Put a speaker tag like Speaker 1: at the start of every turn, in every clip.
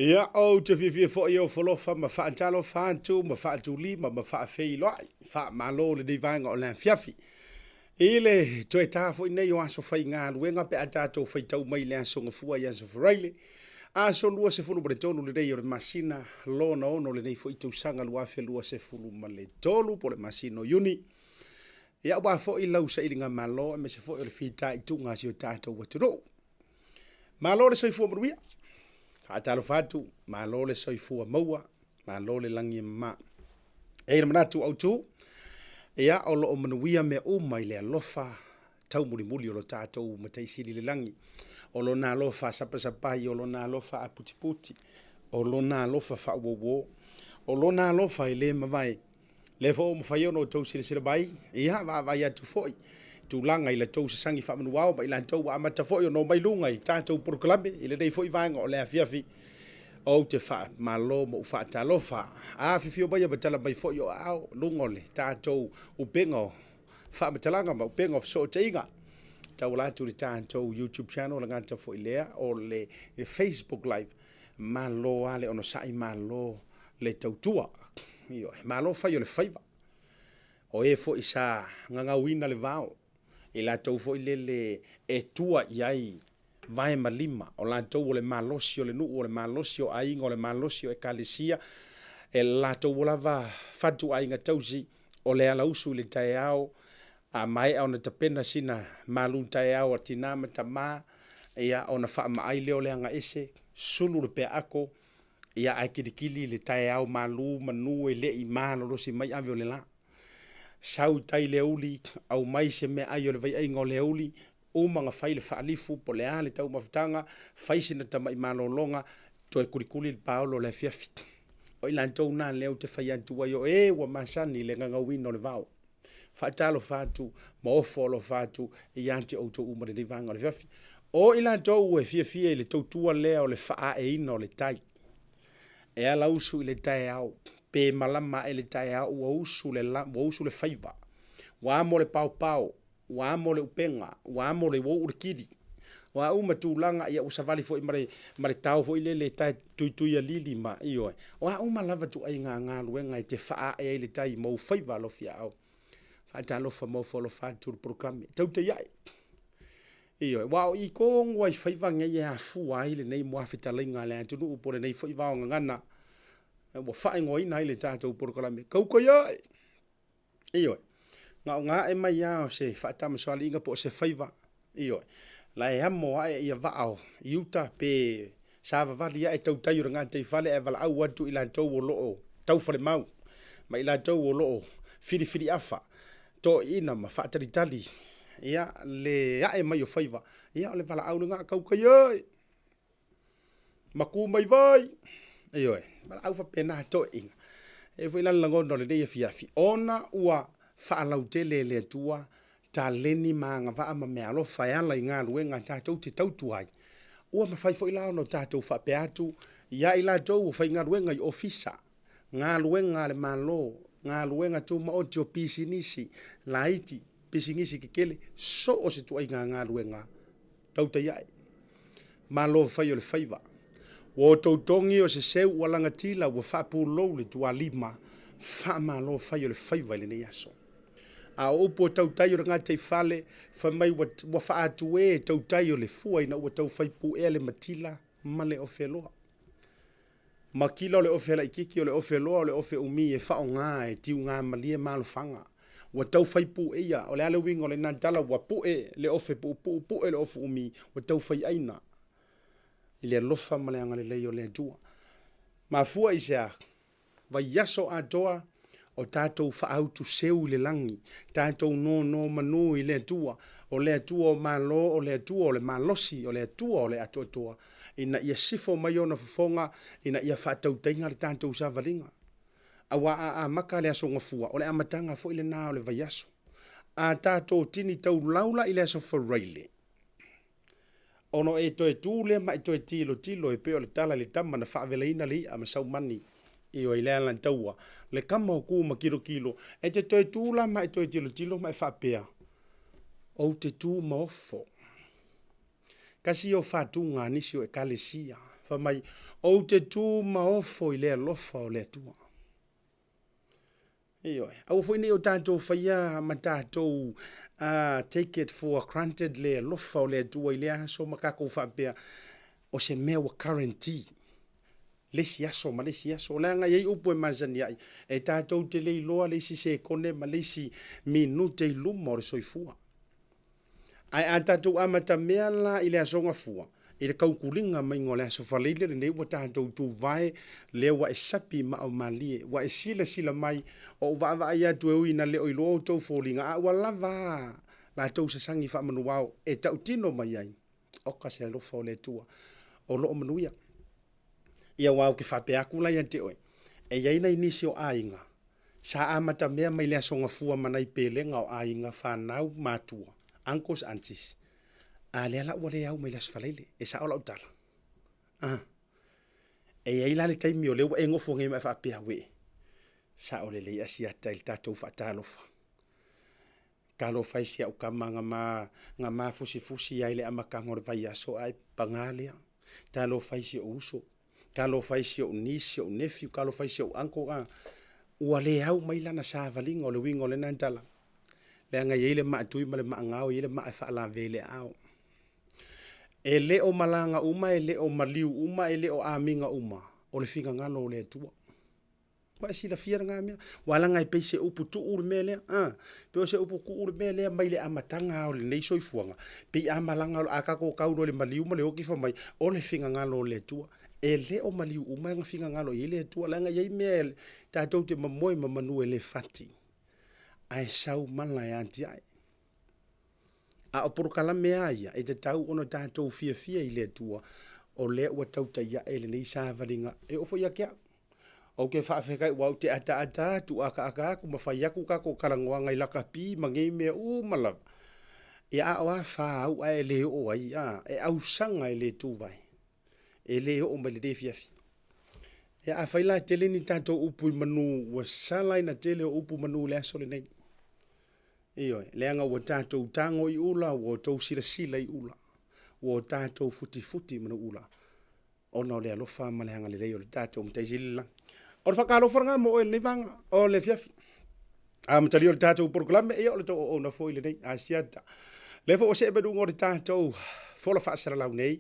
Speaker 1: Ia, ou te fiafia foi e ofo alofa ma faatalofa atu ma faatulima ma faafeiloai. Faamalo lenei vaega o le afiafi. I le toe ta foi nei o aso faigaluega pe a tatou faitau mai i le aso Gafua i aso Faraile, aso 23 lenei o le masina lona ono lenei foi tausaga 2023 po o le masina o Iuni. Ia, aua foi lau sailiga malo aemaise foi o le fitaituga a si o tatou atunuu. Malo le soifua manuia. Faatalofa atu, malo le soifua maua, malo le lagi e mama. E i ai le manatu autu, ia o lo o manuia mea uma i le alofa taumulimuli o lo tatou Matai Sili i le lagi. O lona alofa sapasapai, o lona alofa aputiputi, o lona alofa faauouo, o lona alofa e le mavae. Lea foi ua mafai ona outou silasila mai, ia, vaavaai atu foi tulaga i la outou sasagi faamanuao ma i latou ua amata foi ona omai luga i tatou polokalame i lenei foi vaega o le afiafi. Ou te faamalo ma ou faatalofa. Afifio maia ma tala mai foi o aao luga o le tatou upega o faamatalaga ma upega o fesootaiga. Tauala atu i le tatou YouTube channel, le gata foi lea o le Facebook Live. Malo lava le onosai, malo le tautua. Ioe, malo fai o le faiva. O e foi sa gagauina le vao, i latou foi lele e tua i ai vae ma lima, o latou o le malosi o le nuu, o le malosi o aiga, o le malosi o ekalesia, e latou lava fatuaiga tausi, o le alausu i le taeao, a maea ona tapena sina malu taeao a tina ma tama, ia ona faamaai lea o le agaese, sulu le peaako, ia ae kilikili le taeao malu manu e le i malolosi mai ave o le la. Sau i tai le aoauli, aumai se meaai o le vaiaiga o le aoauli, uma ona fai le faalifu po o le a le taumafataga, fai sina tamai malologa, toe kulikuli le paolo o le afiafi. O i latou na lea ou te fai atu ai o e ua masani i le gagauina o le vao. Faatalofa atu ma ofo alofa atu ia te outou uma lenei vaega o le afiafi. O i latou e fiafia i le tautua lea o le faaaeina o le tai. E ala usu i le taeao, pe malama ae le taeao ua usu le, ua usu le faiva. Ua amo le paopao, ua amo le upega, ua amo le ua uu le kili. O a uma tulaga, ia ua savali foi ma le, ma le tao foi lele e tae tuituialili ma, ioe. O a uma lava ituaiga galuega e te faaae ai le tai ma ou faiva alofiaao. Faatalofa ma ofo alofa atu le polokalame. Tautai ae. Ioe, aua o i tonu lava i faiva nei e afua ai lenei muafetalaiga a le atunuu po o lenei foi vaogagana ua faaigoaina ai le tatou polokalame. Tautai ae. Ioe. Na ona ae mai lava o se faatamasoaliiga po o se faiva. Ioe. La e amo ae ia vaa o i uta pe savavali ae tautai o le gataifale ae valaau atu i latou o lo o taufalemau ma i latou o lo o filifiliafa, toeaiina ma faatalitali ia le ae mai o faiva. Ia o le valaau lena, tautai oi! Maku mai vai! Ioe, valaau faapena toeaiina. E i ai foi la le lagona o lenei afiafi, ona ua faalautele e le Atua taleni ma agavaa ma meaalofa e ala i galuega tatou te tautua ai, ua mafai foi la ona tatou faapea atu ia i latou o faigaluega i ofisa, galuega a le Malo, galuega tumaoti o pisinisi laiti, pisinisi tetele, so o se ituaiga galuega tautai ae. Malo fai o le faiva. Ua outou togi o se seu ua lagatila ua faapulou le tualima, faamalo fai o le faiva i lenei aso. A o upu o tautai o le gataifale, fai mai ua, ua faaatu e tautai o le fua ina ua tau fai puea le matila ma le ofeloa. Matila o le ofe laititi, o le ofe loa, o le ofe umi e faaaoga e tiugamalie ma alofaga. Ua tau fai pueia, o le a le uiga o lena tala, ua pue le ofe puupuu, pue le ofe umi, ua tau fai aina i le alofa ma le agalelei o le Atua. Mafua i se a? Vaiaso atoa o tatou faautuseu i le lagi, tatou nonomanu i le Atua, o le Atua o Malo, o le Atua o le malosi, o le Atua o le atoatoa, ina ia sifo mai ona fofoga, ina ia faatautaiga le tatou savaliga. Aua a amata le Aso Gafua, o le amataga foi lena o le vaiaso. A tatou tini taulau la i le Aso Faraile, Ona e toe tu lea ma e toe tilotilo e pei o le tala i le tama na faavelaina le i'a ma Saumani ioe i le Alataua, le tama o tu ma tilotilo, e te toe tu la ma e toe tilotilo ma e faapea, Ou te tu ma ofo. Tasi ia o fatuga a nisi o ekalesia. Fai mai, Ou te tumaofo i le alofa o le Atua. Ioe. Aua foi ne i o tatou faia ma tatou take it for granted le alofa o le Atua i lea aso ma tatou faapea o se mea ua guarantee le isi aso ma le isi aso. Leaga e i ai upu e masani ai, e tatou te le iloa le isi sekone ma le isi minute i luma o le soifua. Ae a tatou amatamea la i le Aso Gafua, i le tautuliga maiga o le Aso Faraile lenei ua tatou tuvae, lea ua e sapi maa o malie, ua e silasila mai, o ou vaavaai atu e ui ina le o iloa outou foliga, a ua lava a latou sasagi faamanuao e tautino mai ai, oka se alofa o le Atua o lo o manuia. Ia aua ou te faapea atu la ia te oe, e i ai nai nisi o aiga sa amatamea mai le Aso Gafua ma nai pelega o aiga, fanau, matua, uncles, aunties, a lea la ua le au mai le Aso Faraile. E sao lau tala? Ah. E i ai la le taimi o lea ua e nofo nei ma e faapea, uē, sao lelei Asiata i le tatou faatalofa. Talofa e si au tama na ma, na ma fusifusi ai le amataga o le vaiaso ae paga lea. Talofa e si ou uso, talofa e si ou niece, si ou nephew, talofa e si ou uncle, a. Ua le au mai lana savaliga o le uiga o lena tala. Leaga e i ai le maa tui ma le maa gao, e i ai le maa e faalave i le aao. E le o malaga uma, e le o maliu uma, e le o amiga uma o le finagalo o le Atua. Ua e silafia lena mea? Ua leaga e pei se upu tuu le mea lea. A, pei o se upu tuu le mea lea mai le amataga o lenei soifuaga. Pei a malaga, a tatou tau loa i le maliu ma le oti fai mai, o le finagalo o le Atua. E le o maliu uma na finagalo i ai le Atua, leaga e i ai mea tatou te momoe ma manu e le fati, ae sau mala e atiae. A o polokalame a ia, e tatau ona tatou fiafia i le Atua, o lea ua tautai ae lenei savaliga, e oo foi ia te au. Ou te faafetai aua ou te ataata atu, ataata atu ma fai atu tatou talanoaga i lakapi ma nei mea uma lava. Ia a o a fa au ae le oo ai, a, e ausaga e le tuvae, e le oo mai lenei afiafi. Ia afai la e tele ni tatou upu i manu, ua sala ina tele o upu manu i le aso lenei. Ioe, leaga ua tatou tago i ula, ua outou silasila i ula, ua tatou futifuti i manu ula. ona o le alofa ma le agalelei o le tatou Matai Sili i le Lagi. O le faatalofa lena mo oe i lenei vaega o le afiafi. Amatalia o le tatou polokalame, ia o le tou auauna foi lenei Asiata. Lea foi ua see mai luga o le tatou fola faasalalau nei,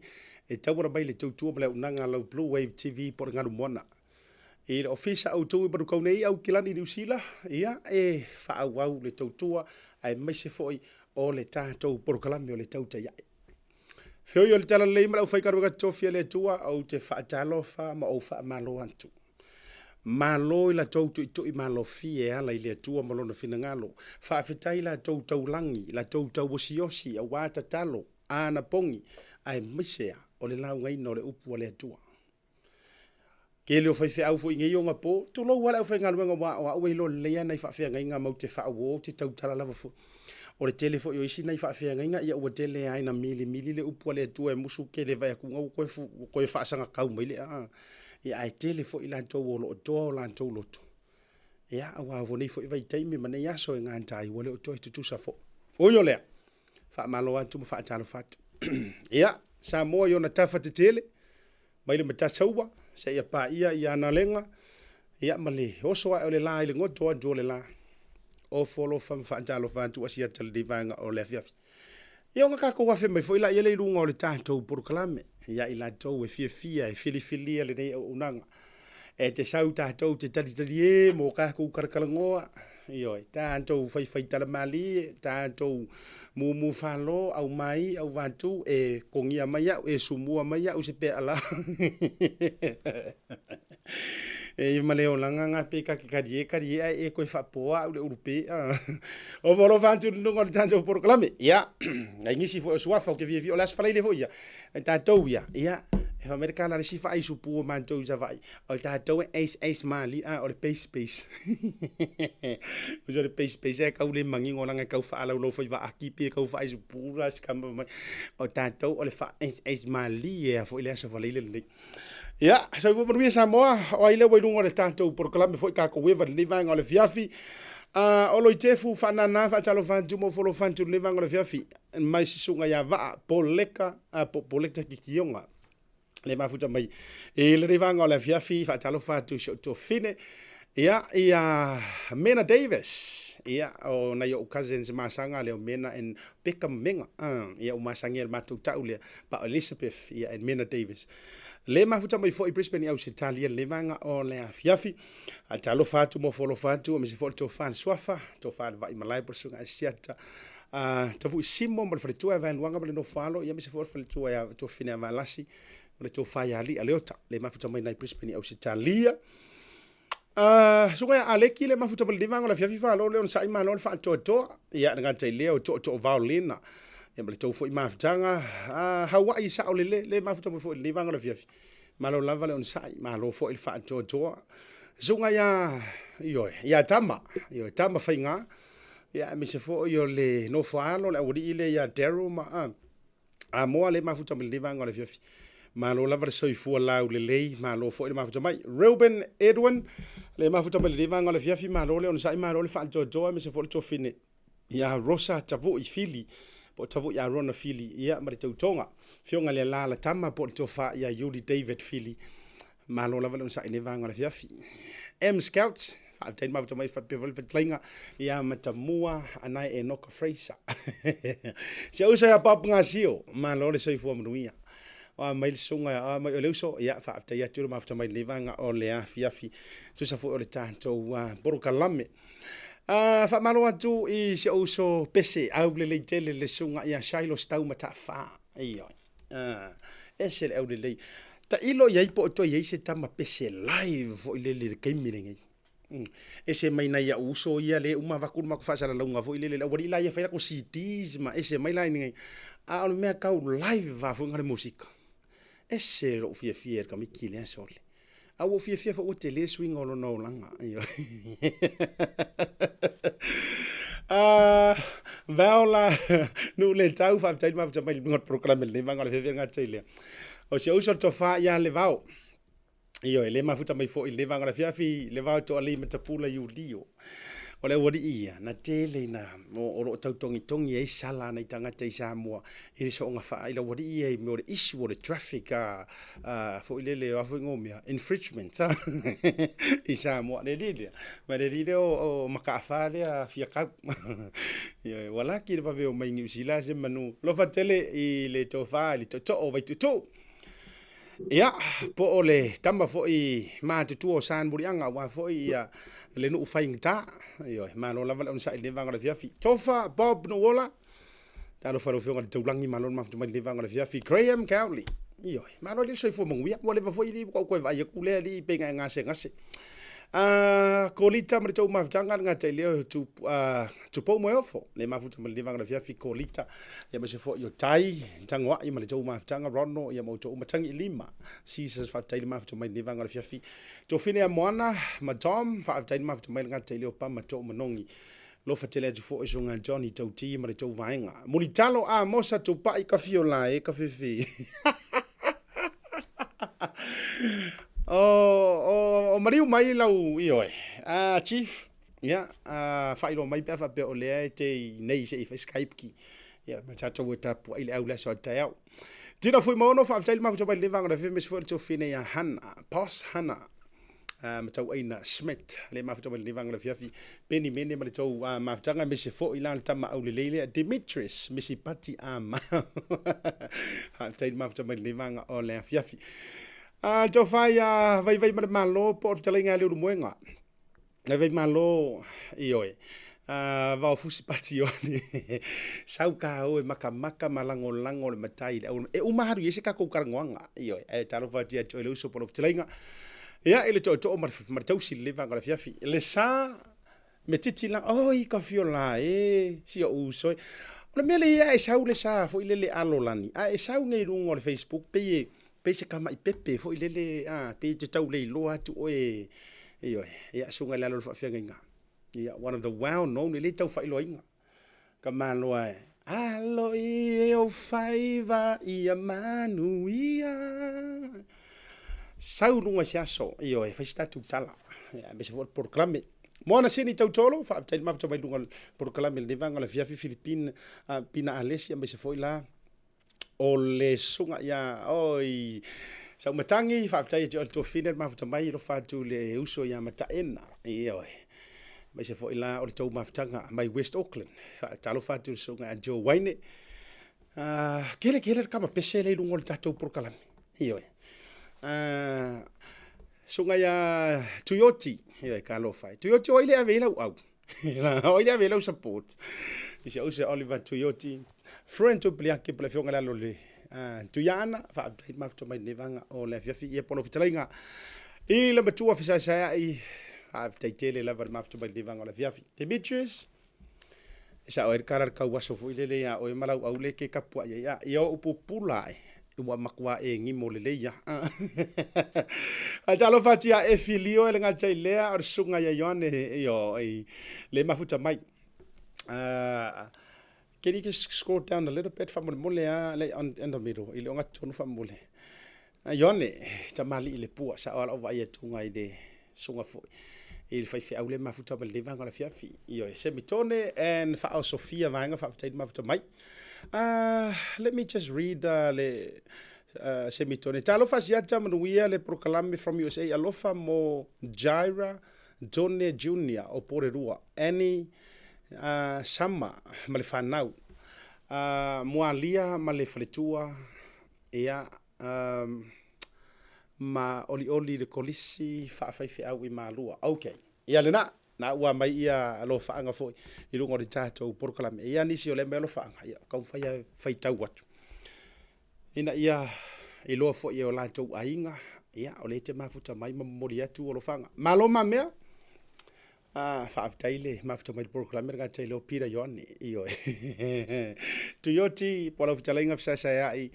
Speaker 1: e tauala mai le tautua ma le auaunaga a lau Blue Wave TV po o le Galu Moana. I le ofisa autu i Manukau nei, Aukilani, Niu Sila, ia e faaauau le tautua aemaise foi o le tatou polokalame o le Tautai Ae. Feoi o le talalelei ma le aufaigaluega totofi a le Atua, ou te faatalofa ma ou faamalo atu. Malo i la tou tuitui malofie e ala i le Atua ma Lona finagalo. Faafetai i la tou taulagi, la tou tauosiosi aua tatalo, anapogi, aemaise a o le laugaina o le upu a le Atua. Tele o faifeau foi i nei ogapo, tulou lava le aufaigaluega aua o au e iloa lelei lava nai faafeagaiga matou te faauo, ou te tautala lava foi. O le tele foi o isi nai faafeagaiga, ia ua tele lava ina milimili le upu a le Atua e musu tele vae atu ua toe, ua toe faasagatau mai le aa. Ia ae tele foi i latou o lo o toa o latou loto. Ia, aua o nei foi vaitaimi ma nei aso e gata ai, ua le o toe tutusa foi. Ui o lea, faamalo atu ma faatalofa atu. Ia, Samoa i ona tafa tetele, mai le Matasaua seia paia i Analega, ia ma le oso ae o le la i le goto atu o le la. Ofo alofa ma faatalofa atu Asiata lenei vaega o le afiafi. Ia ona tatou afe mai foi laia lea i luga o le tatou polokalame ia i latou e fiafia e filifilia lenei auaunaga. E te sau tatou te talitalie mo tatou talatalanoa, ioe, tatou faifaitala malie, tatou mumu falo, aumai, auvatu, e kogia mai au, e sumua mai au se peala. E ma le olaga nga pe ka ke kalie kalie ai e koe faapoa au le ulu pe. O fo alofa atu i luga o le tatou polokalame. Ia, nai nisi foi o suafa o ke fiafia o le Aso Faraile foi ia. E tatou ia, ia, e fai mai le tala a le isi faaisupu o matou i Savaii, o tatou e ace ace mali, a o le pace pace. O le pace pace e tau le manino leaga e tau faalaulau faiva aki pe tau faaisupu la si tama mai. O tatou o le faa ace ace malie lava foi le Aso Faraile lenei. Ia, soifua manuia Samoa, o ai lea ua i luga o le tatou polokalame foi tatou eva i lenei vaega o le afiafi. Olo i Tefu, faanana, faatalofa atu ma ofo alofa atu i lenei vaega o le afiafi. Mai susuga ia Vaa Poleka, po Poleta Kikioga. Le mafuta mai i lenei vaega o le afiafi, faatalofa atu i si ou tuafafine, ia, ia Mena Davis, ia, o nai ou cousins masaga lea o Mena and Peka ma Mega, ia, ua masani ai i le matou tau lea, pa o Elizabeth, ia, and Mena Davis. Le mafuta mai foi i Brisbane i Ausetalia i lenei vaega o le afiafi. Faatalofa atu, mofo alofa atu, aemaise foi o le tofa i le Suafa, tofa i le Vaimalae po o le Susuga Asiata, Tavui Simo ma le faletua ia Vaeluaga ma le Nofoalo, ia aemaise foi o le faletua ia Tuafafine ia Valasi ma le tofa ia Alii Aleota, le mafuta mai nai Brisbane i Ausetalia. Susuga ia Aleki le mafuta mai lenei vaega o le afiafi faalo le onosai malo le faatoatoa. Ia le gata i lea o tootoo vaolena. Ia ma le tou foi mafutaga. Hauai sao lele le mafuta mai foi lenei vaega o le afiafi. Malo lava le onosai, malo foi le faatoatoa. Susuga ia, ioe, ia Tama, ioe, Tama Faiga. Ia aemaise foi o le nofo a alo le aualii lea ia Daryl ma Amoa le mafuta mai lenei vaega o le afiafi. Malo lava le soifua laulelei, malo foi le mafuta mai. Reuben Edwin, le mafuta mai lenei vaega o le afiafi, malo le onosai, malo le faatoatoa, aemaise foi le tuafafine ia Rosa Tavui Fili, po o Tavui Arona Fili, ia ma le tautoga. Afioga i le Alala Tama po o le Tofa ia Iuli David Fili, Malo lava le onosai i lenei vaega o le afiafi. M Scout, faafetai le mafuta mai faapea foi le fetalaiga ia Matamua Anae Enoka Fraser. Si ou uso ia Bob Gasio, malo le soifua manuia. O a mai le susuga, o a mai o le uso, ia faafetai atu le mafuta mai lenei vaega o le afiafi. Tusa foi o le tatou polokalame. Faamalo atu i si ou uso pese aulelei tele le susuga ia Shiloh Stau Mataafa. Ioe. Ese le aulelei. Tailo i ai po o toe i ai se tama pese live foi lele i le taimi lenei. Ese mai nai au uso ia le uma avatu le matou faasalalauga foi lele, le aualii la ia fai latou CDs ma ese mai la i a o le mea tau live lava foi na le musika. Ese lou fiafia i le tamaiti lea sole. A ua ou fiafia foi ua tele le suiga o lona olaga. Vaola nuu le tau faafetai le mafuta mai le luga o le polokalame lenei vaega o le fiafia gata i lea. O si ou uso le tofa ia Levao. Ioe, le mafuta mai foi i lenei vaega o le afiafi, Levao Toalei Matapula Iulio. O le aualii ia, na tele ina o lo o tau togitogi ai sala a nai tagata i Samoa i le soonga faa i le aualii ia i mea o le issue o le traffic foi lele, o a foi ngō mea, infringement i Samoa. Le alii lea, ma le alii lea o Mataafa lea Fiakau. Ioe, ua laki le vave o mai Niu Sila se manu. Alofa tele i le tofa i le tootoo o Vaituutuu. Ia, po o le tama foi matutua o Sānuliaga, aua foi ia le nuu faigata. Ioe, malo lava le onosai i lenei vaega o le afiafi. Tofa Bob Nuuola, talofa i lau Afioga i le Taulagi, malo le mafuta mai i lenei vaega o le afiafi. Graham Cowley, ioe, malo le soifua manuia. Ua leva foi alii ua ou toe vaai atu lea alii pei na e gasegase. Kolita ma le tou mafutaga le gata i lea o Tupou Moeofo, le mafuta mai lenei vaega o le afiafi, Kolita, ia aemaise foi o Tai, Tagoai ma le tou mafutaga, Ronald, ia ma outou uma, Tagiilima, Jesus, faafetai le mafuta mai lenei vaega o le afiafi. Tofine ia Moana ma Tom, faafetai le mafuta mai le gata i lea o Pama Toomanogi. Lofa tele atu foi Susuga Johnny Tauti ma le tou vaega. Mulitalo Amosa Tupai Kafiola e Kafefe. O maliu mai lau ioe. Chief, ia, faailoa mai pe a faapea o lea e te i nei se i fai Skype ki. Ia, ma tatou e tapuai le au le aso a taeao. Tino Fuimaono, faafetai le mafuta mai lenei vaega o le afiafi, aemaise foi o le tuafafine ia Hana, Boss Hana. Matauaina Schmidt, le mafuta mai lenei vaega o le afiafi, Peni Mene ma le tou mafutaga, aemaise foi la le tama aulelei lea, Dimitris Misipati Ama. Faafetai le mafuta mai lenei vaega o le afiafi. Le tofa ia Vaivai ma le Malo po o le fetalaiga ia Leulumoega. Vaivai Malo, ioe. Vaofusi Pati Ioane. Sau ka oe makamaka ma lagolago le matai i le au. E uma alu i ai se tatou talanoaga. Ioe, ae talofa atu ia te oe le uso po o lau fetalaiga. Ia, i le tootoo ma le tausi i lenei vaega o le afiafi. Le sa me titi la, oi ka fiola e, si ou uso e. O le mea lea ia e sau le sa foi lele alolani, a e sau nei i luga o le Facebook, pei e, pei se tamai pepe foi lele, a, pei e te tau le iloa atu oe, ioe, ia, susuga i le alo o le faafeagaiga. Ia, one of the well known, e le tau faailoaina. Ka maloa e. Alo i ou faiva ia manuia. Sau luga i se aso, ioe, fai se tatou tala. Ia, aemaise foi o le polokalame. Moana Sini Tautolo, faafetai le mafuta mai luga o le polokalame i lenei vaega o le afiafi, Filipina, Pina Alesi, aemaise foi la o le susuga ia, oi, Saumatagi, faafetai ia te oe le tuafafine le mafuta mai, alofa atu i le uso ia Mataena, ioe, aemaise foi la o le tou mafutaga mai West Auckland. Faatalofa atu i le susuga ia Joe Waine. Tele tele le kama pese lea i luga o le tatou polokalame. Ioe. Susuga ia Tuioti, ioe, talofa e. Tuioti, o ai le ave i ai lau au? O ai le ave i ai lau support? I si ou uso ia Oliver Tuioti. Friend Tupliaki po o le afioga i le alo o le Tuiaana, faafetai le mafuta mai i lenei vaega o le afiafi. Ia po o lau fetalaiga i le matua fesaesaeai, faafetai tele lava le mafuta mai i lenei vaega o le afiafi. Demetrius, e sao ai le tala le tauaso foi lele ia oe ma lau aule e te tapuai ai, a ia ou pupula ae ua matua e gimo lelei lava. Faatalofa atu ia Efi Lio e le gata i lea o le susuga ia Ioane ioe le mafuta mai. Can you just scroll down a little bit faamolemole a le on in the middle i le ogatotonu faamolemole. Ioane, tamalii le pua, sao lava lau vaai atuga i le susuga foi i le faifeau le mafuta mai lenei vaega o le afiafi. Ioe, Semitone and Faaao Sofia vaega faafetai le mafuta mai. Let me just read le Semitone. Talofa Asiata manuia le polokalame from USA alofa mo Jaira Done Junior o Porirua, Annie Sama ma le fanau, Mualia ma le faletua, ia, ma olioli le kolisi faafaifeau i Malua. Ok. Ia lena, na ua aumai ia alofaaga foi i luga o le tatou polokalame. E i ai nisi o lea e aumai alofaaga, ia taumafai lava e faitau atu ina ia iloa foi e o latou aiga, ia, o lea e te mafuta mai ma momoli atu alofaga. Malo mamea. Ah, faafetai le mafuta mai le polokalame le gata i leo Peter Ioane. Ioe. Tuioti, po o lau fetalaiga fesaesaeai,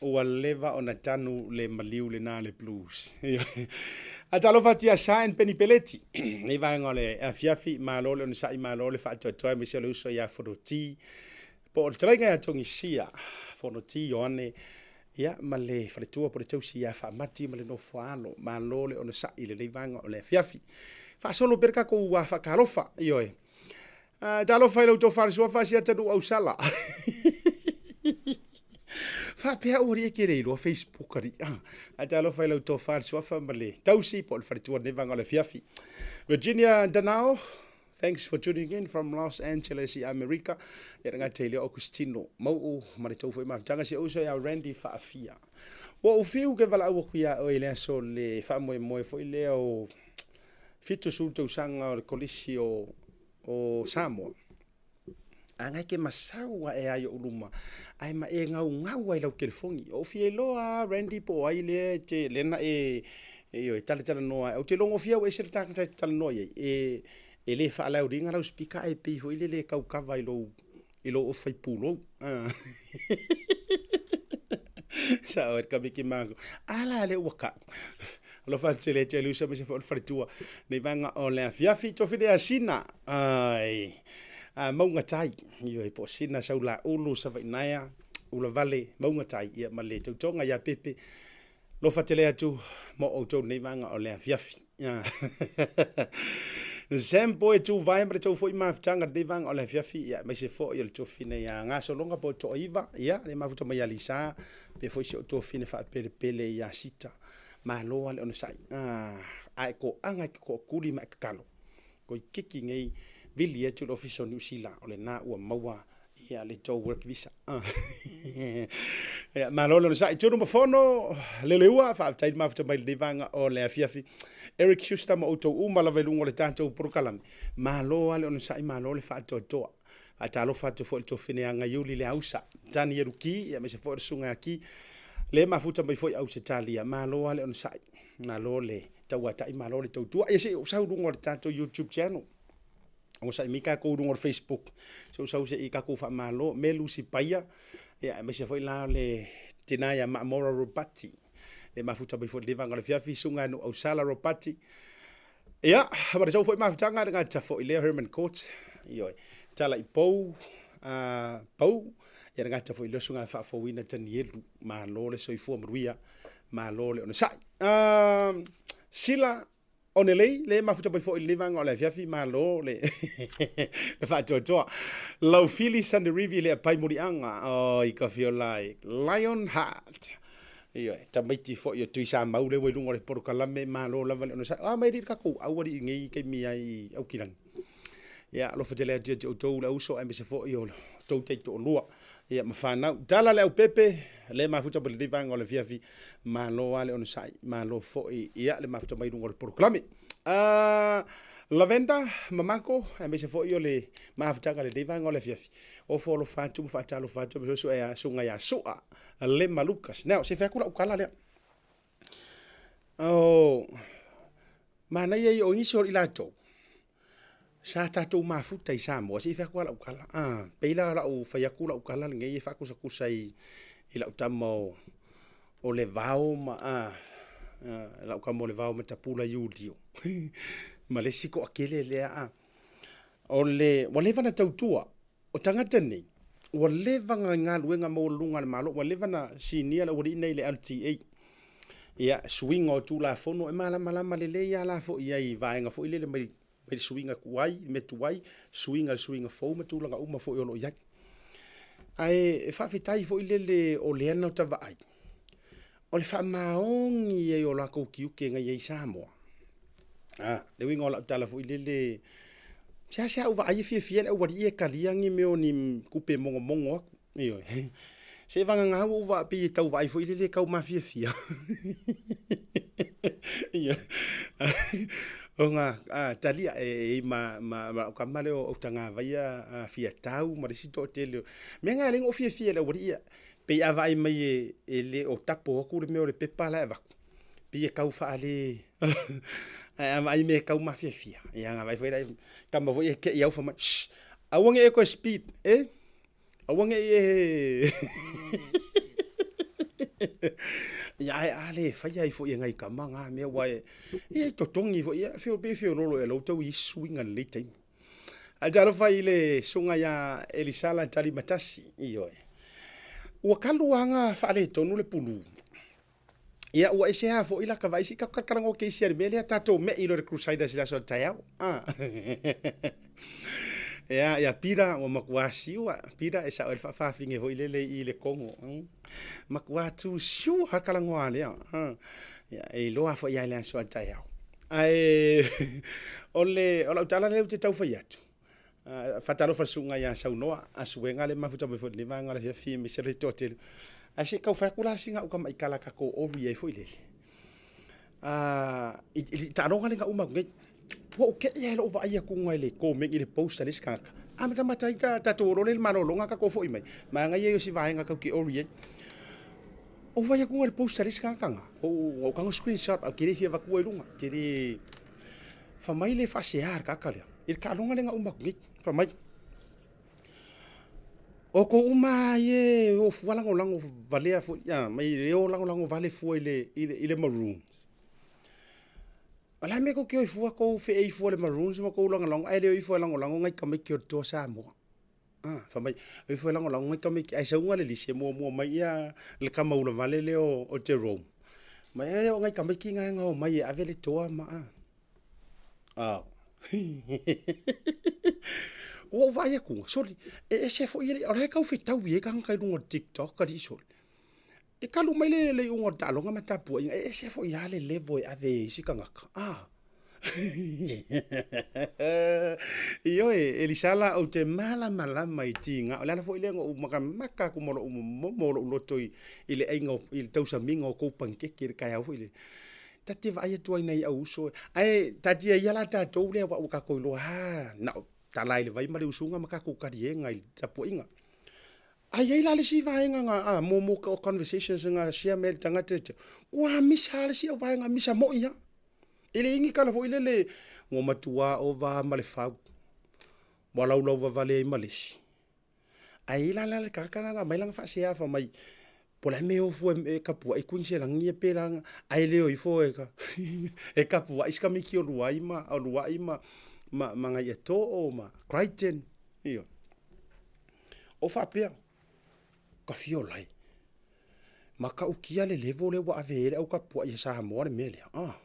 Speaker 1: ua leva ona tanu le maliu lena le blues. Ioe. A talofa atu ia Sa and Penny Peleti, nei vaega o le afiafi, malo le onosai, malo le faatoatoa, aemaise o le uso ia Fonoti, po o le fetalaiga ia Togisia, Fonoti Ioane, ia, ma le faletua po o le tausi ia Faamati ma le nofo a alo. Malo le onosai i lenei vaega o le afiafi. Faasolo pea le tatou faatalofa, ioe. Talofa i la outou falesuafa Asiata Nuu Ausala. Faapea au alii e te le iloa Facebook alii. Ae talofa i la outou falesuafa ma le tausi po o le faletua i lenei vaega o le afiafi. Virginia Danao, Thanks for tuning in from Los Angeles i Amerika. Ia le gata i lea Augustino Mau'u ma le tou foi mafutaga si ou uso ia Randy Faafia. Ua ou fiu ke valaau atu ia oe i le aso le faamoemoe foi lea o 70 tausaga o le Kolisi o Samoa. A ngai ke masau ae ai oʻu luma, ae ma e gaugau ai lau telefoni. Ou fia iloa a Randy po o ai lea e te lea na e ioe talatalanoa ai. Ou te logo fia ua ese le tagata e te talanoa i ai. E le faalaulina lau speaker ae pei foi lele e tau kava i lou i lou ofu fai pulou. Sao e ka miki mango. Ala le ua kau. Alofa atu tele atu e Lusa aemaise foi o le faletua nei vaega o le afiafi. Tofile ia Sina, ai, a Mauga Tai, ioe, po o Sina Saulaulu, Savainaea, Ulavale, Mauga Tai, ia ma le tautoga ia Pepe. Alofa tele atu mo outou nei vaega o le afiafi. Sam Boy Tuvae ma le tou foi mafutaga lenei vaega o le afiafi, ia aemaise foi o le tuafafine ia Gasologa po o Toaiva, ia le mafuta mai ia Lisa, pea foi si ou tuafafine faapelepele ia Sita. Malo lava le onosai. A e toaga e te toatuli ma e tatalo. Toeitiiti nei vili atu i le Ofisa o Niu Sila, o lena ua maua ia le tou work visa. Ia, malo le onosai. Tunu ma Fono, Leleua, faafetai le mafuta mai i lenei vaega o le afiafi. Eric Schuster ma outou uma lava i luga o le tatou polokalame. Malo lava le onosai, malo le faatoatoa. Faatalofa atu foi i le tuafafine ia Gaiuli Leausa, Tanielu Ki, aemaise foi o le susuga ia Ki, le mafuta mai foi Ausetalia. Malo lava le onosai, malo le tauatai, malo le tautua. Ia se i ou sau i luga o le tatou YouTube channel. Onosai mai tatou i luga o le Facebook, se i ou sau se i tatou faamalo. Melu Sipaia, ia aemaise foi la le tina ia Maamora Ropati, le mafuta mai foi i lenei vaega o le afiafi, susuga ia Nuuausala Ropati. Ia, ma le sau foi mafutaga le gata foi lea Herman Court, ioe, tala i pou, pau, ia le gata foi lea susuga faafouina Tanielu, malo le soifua manuia, malo le onosai. Sila Onelei, le mafuta mai foi i lenei vaega o le afiafi, malo le le faatoatoa. Laufili Sanerivi le apai muliaga, oi ka fiolai, Lion Heart. Ioe, tamaiti foi o Tuisamau lea ua i luga o le polokalame, malo lava le onosai. O a mai alii le tatou aualii i lenei taimi ai i Aukilani. Ia, alofa tele atu ia te outou le auuso aemaise foi o outou taitoalua ia ma fanau. Tala le aupepe, le mafuta ma lenei vaega o le afiafi, malo lava le onosai, malo foi ia le mafuta mai i luga o le polokalame. Lavenda ma Mako, aemaise foi o le mafutaga i lenei vaega o le afiafi, ofo alofa atu ma faatalofa atu aemaise foi susuga ia Sua Lema Lucas. Now, se i fai atu lau tala lea. Oh, manaia ia o nisi o i latou, sa tatou mafuta i Samoa, se i fai atu lau tala. Ah, pei la lau fai atu lau tala lenei e faakusakusa i, i lau tama o, o le vao ma a, lau tama o le vao ma Tapula Iulio. Ma le isi toatele lea a. O le, ua leva na tautua, O tagata nei, ua leva na galuega maualuluga a le Malo, ua leva na sinia le aualii nei i le LTA. Ia, suiga o Tulafono, e malamalama lelei lava la foi i ai i vaega foi lele mai le suiga tuai, mea tuai, suiga i le suiga fou ma tulaga uma foi o lo o i ai. Ae faafetai foi lele o lea na ota vaai, o le faamaoni ai o latou tiute na i ai i Samoa. A, le uiga o lau tala foi lele, seasea ou vaai e fiafia le aualii e talia ni mea o ni tupe mogomogo atu. Ioe. Se vagana ua ou vaa pei e tau vaai foi lele e tau mafiafia. Ioe. Ona a, talia e i ma, ma, ma lau tama lea o Autagavaia a, Fiatau ma le isi toatele. Mea na e ala ai ona ou fiafia i le aualii ia. Pei a vaai mai e le o tapo atu le mea o le pepa la e avatu, pei e tau faale ae a vaai i mea e tau mafiafia, ia na vaai foi la tama foi e kei au fai mai, shh, aua ne i e toe speed, e aua ne i e ia ae a le faia ai foi e nai tama na mea aua e ia e totogi foi ia pei e feoloolo ea lou tau i isi suiga i lenei taimi. Ae talofa i le susuga ia Elisala Talimatasi, ioe. Ua talu lava ona faaletonu le pulu. Ia, ua ese lava foi lata vaai, se i tatou talatalanoa keisi i le mea lea, tatou me'i loa i le Crusaders i le aso a taeao. Ah. Ia, ia Pira, ua matua siua. Pira, e sao ai le faafafine foi lele i le Kogo. Matua tu siua lava le talanoa lea. Ia, e iloa foi lava i le aso a taeao. Ae o le o lau tala lea ou te tau fai atu, faatalofa i le susuga ia Saunoa Asuega le mafuta mai foi i lenei vaega o le afiafi aemaise le toatele. Ae se i tau fai atu la sina au tamaitala tatou ori ai foi lele. I le taaloga lea na uma atu nei, ua ou te i lava i lou vaai atu i le comment i le post a le isi tagata, amatamata ai tatou o loa lea i le malologa tatou foi mai, manaia ia o si vaega tatou te ori ai. Ou vaai atu i le post a le isi tagata na, ou tago screenshot ae ou te le fia avatua i luga, ou te le... Fai mai le faasea le tagata lea i le taaloga lea na uma atu nei, fai mai, outou uma lava ia e o fua lagolago valea foi, mai e o lagolago vale fua i le Maroons. O le a le mea tou te o ai fua tou feei fua i le Maroons ma tou lagolago ae le o ifo e lagolago nai tamaiti o le Toa Samoa. Ah, fai mai, o ifo e lagolago nai tamaiti, ae sauga le lisi e muamua mai ia le tama ulavale lea o Jerome. Mai e o nai tamaiti na e omai e ave le toa ma a. Ah. Ua ou vaai atu, soli, e ese foi, o la e tau fetaui ai tagata i luga o le TikTok alii soli. E talu mai le le iuga o le taaloga ma tapuaiga, e ese foi lava le level e ave ai e isi tagata. Ah. Ioe, Elisala, ou te malamalama i tiga. O le ala foi lea na ou matamata atu ma lou momo o lou loto i, i le aiga, i le tausamiga o tou panikeke i le taeao foi lea. Ta te vaai atu ai i nai au uso. Ae taatia ia la tatou lea aua ua tatou iloa, a, na o tala i le vai ma le usuga ma tatou taliega i le tapuaiga. Ae i ai la le isi vaega na, a, mo, mo conversations na share mai e le tagata e te, ua misa lava le isi au vaega, misa moi lava. E leai ni tala foi lele, ua matua ova lava ma le fau, ua laulau vavale ai ma le isi. Ae i ai la le tagata lena na aumai lana faasea fai mai, po o le a le mea e o fua e tapuai Kuiniselani ia pe la, ae le o ifo e e tapuai si tamaiti o Luai ma, o Luai ma, ma, ma nai Eto'o ma Crichton, ioe. O faapea, ka fia ola e. Matautia le level lea ua ave ai le au tapuai a Samoa le mea lea. Ah.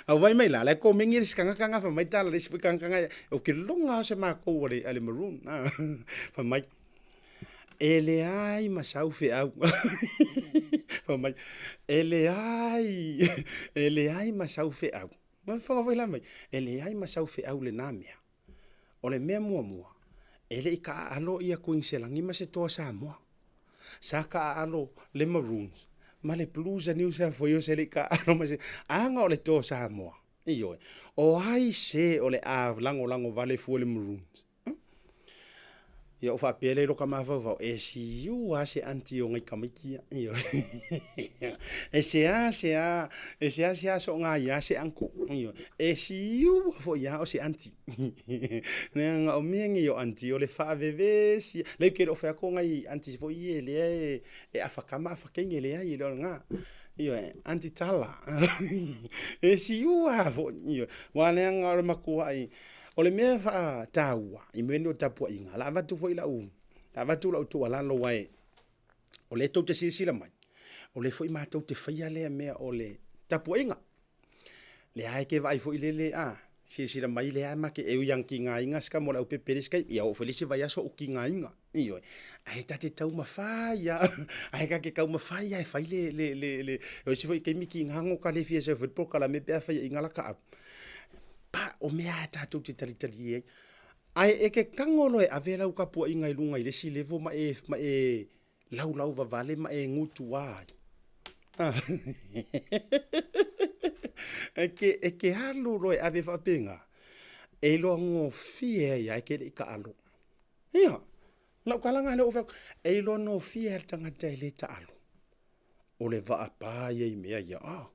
Speaker 1: Au vai mai la, la e komeni le isi tagata na fai mai tala le isi foi tagata na, ou te logo lava o se matou a le, a le Maroon. Ah. Fai mai. E leai ma sau feau. Fai mai, e leai, e leai ma sau feau. Faafofoga foi la mai, e leai ma sau feau i lena mea. O le mea muamua, e le i taaalo ia Kuiniselani ma se toa Samoa. Sa taaalo le Maroons ma le Blues a New South Wales e le i taaalo ma se... Aga o le toa Samoa, ioe, o ai se o le a lagolago vale fua i le Maroons? Ia ou faapea lea i lota mafaufau, e siu lava se anti o nai tamaiti ia. Ioe. E seasea, e seasea soona ia se uncle. Ioe. E siu foi lava o se anti. Leaga o mea nei o anti o le faavevesi. Leai ou te le o fai atu o nai anti foi ia lea e afa tama afa teine, leai e le o lena. Ioe, anti tala. E siu lava foi. Ioe. Aua leaga o le matuai O le mea faataua i mea nei o tapuaiga, o le a avatu foi lau, avatu lau tuualalo aua o lea tou te silasila mai, o lea foi matou te faia lea mea o le tapuaiga. Lea lava e te vaai foi lele, a, silasila mai lea ma te, e ui lava ina tigaina si tama o Leaupepe i le isi taimi, ia oo foi i le isi vaiaso ou tigaina, ioe. Ae ta te taumafai lava, ae ta te taumafai lava e fai le, le, le, le, o isi foi taimi e tiga ona ota le fia sau e fai le polokalame pe a faiaina lata au. Pa, o mea lava tatou te talitalie ai. Ae e te tago loa e ave lau tapuaiga i luga i le isi level ma e, ma e laulau vavale ma e gutua ai. E te, e te alu loa e ave faapena, e iloa gofie ai lava e te le i taalo. Ia, lau talaga lea ua ou fai atu, e iloa gofie lava e le tagata e le taalo. O le vaapa ia i mea ia. Ah.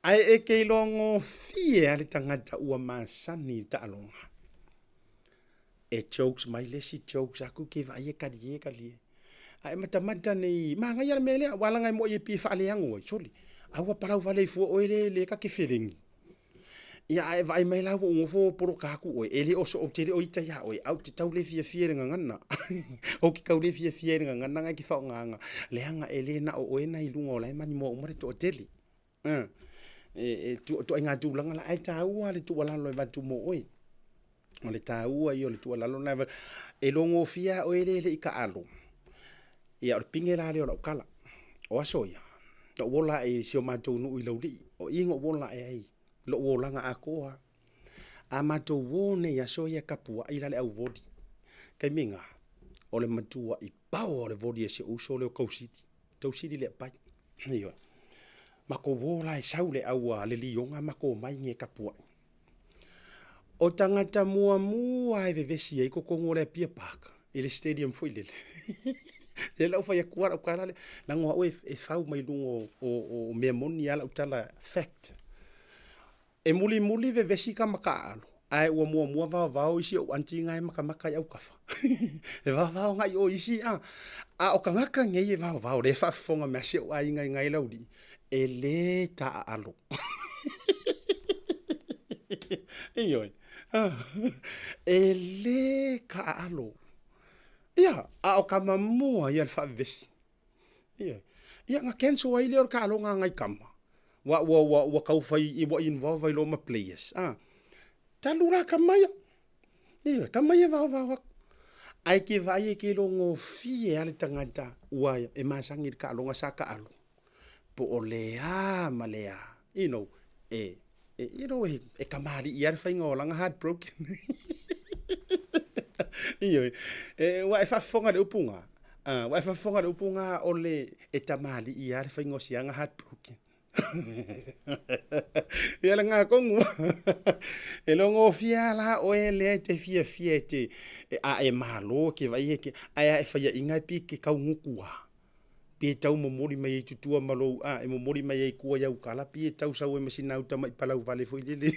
Speaker 1: Ae e te iloa gofie lava le tagata ua masani i le taaloga. E jokes mai le isi jokes aku ke vaai e kalie kalie. Ae matamata nei, manaia le mea lea, aua leaga e mo'i e pei e faaleago ai, sole, a ua palau vale ai fua oe le le ta te felegi. Ia a e vaai mai la ua ou nofo poloka atu oe, e le o so, ou te le o ita iā oe, ae ou te tau le fiafia i le gagana. Ou te tau le fiafia i le gagana na e te faaaogaina, leaga e le na o oe na i luga o la e manimoa uma le toatele. E ituaiga tulaga la, ae taua le tuualalo e avatu mo oe. O le taua ia o le tuualalo lena e avatu. E iloa gofie lava oe lea e le i taalo, ia o le pine la lea o lau tala. O aso ia, na ou ola ae i si o matou nuu i Laulii, o i na ou ola ae ai lou olaga atoa lava. A matou o nei i aso ia e tapuai la le au voli, taimi lena, o le matuai power o le voli a si ou uso lea o Tausili, Tausili Leapai. Ioe. Matou o la e sau le au a le lioga matou omai nei e tapuai. O tagata muamua e vevesi ai totonu o le Apia Park i le stadium foi lele. Lea la ua fai atu lava lau tala lea, leaga o au e fau mai luga o mea moni lava lau tala fact. E mulimuli vevesi tama taaalo, ae ua muamua vaovao isi ou aunty na e matamata i autafa. E vaovao agai i o i isi a. A o tagata nei e vaovao, lea e faafofoga mai si ou aiga i ina i Laulii, e le taaalo. Ioe. E le taaalo. Ia, a o tama mua ia o le faavevesi. Ioe. Ia, na cancel ai lea o le taaloga a nai tama, ua, ua, ua, ua tau fai, ua involve ai loa ma players. A, talu la tama ia. Ioe, tama ia vaovao atu. Ae ke vaai e ke iloa gofie lava le tagata ua e masani i le taaloga sa taalo. Po o le a ma le a, you know, e, e, you know, e, e kamali'i lava le faiga o lana heartbroken. Ioe, e, ua e faafofoga i le upu na, ua e faafofoga i le upu na o le, e kamali'i lava le faiga o siana heartbroken. Ia lena tonu. E iloa gofie lava la oe lea e te fiafia e te, a e malo e te vaai e te, ae a e faiaina e pei e te tau gutu lava. Pei e tau momoli mai ai tutua ma lou, a, e momoli mai ai tua i au tala, pei e tau sau ai ma sina au tamai palau vale foi lele.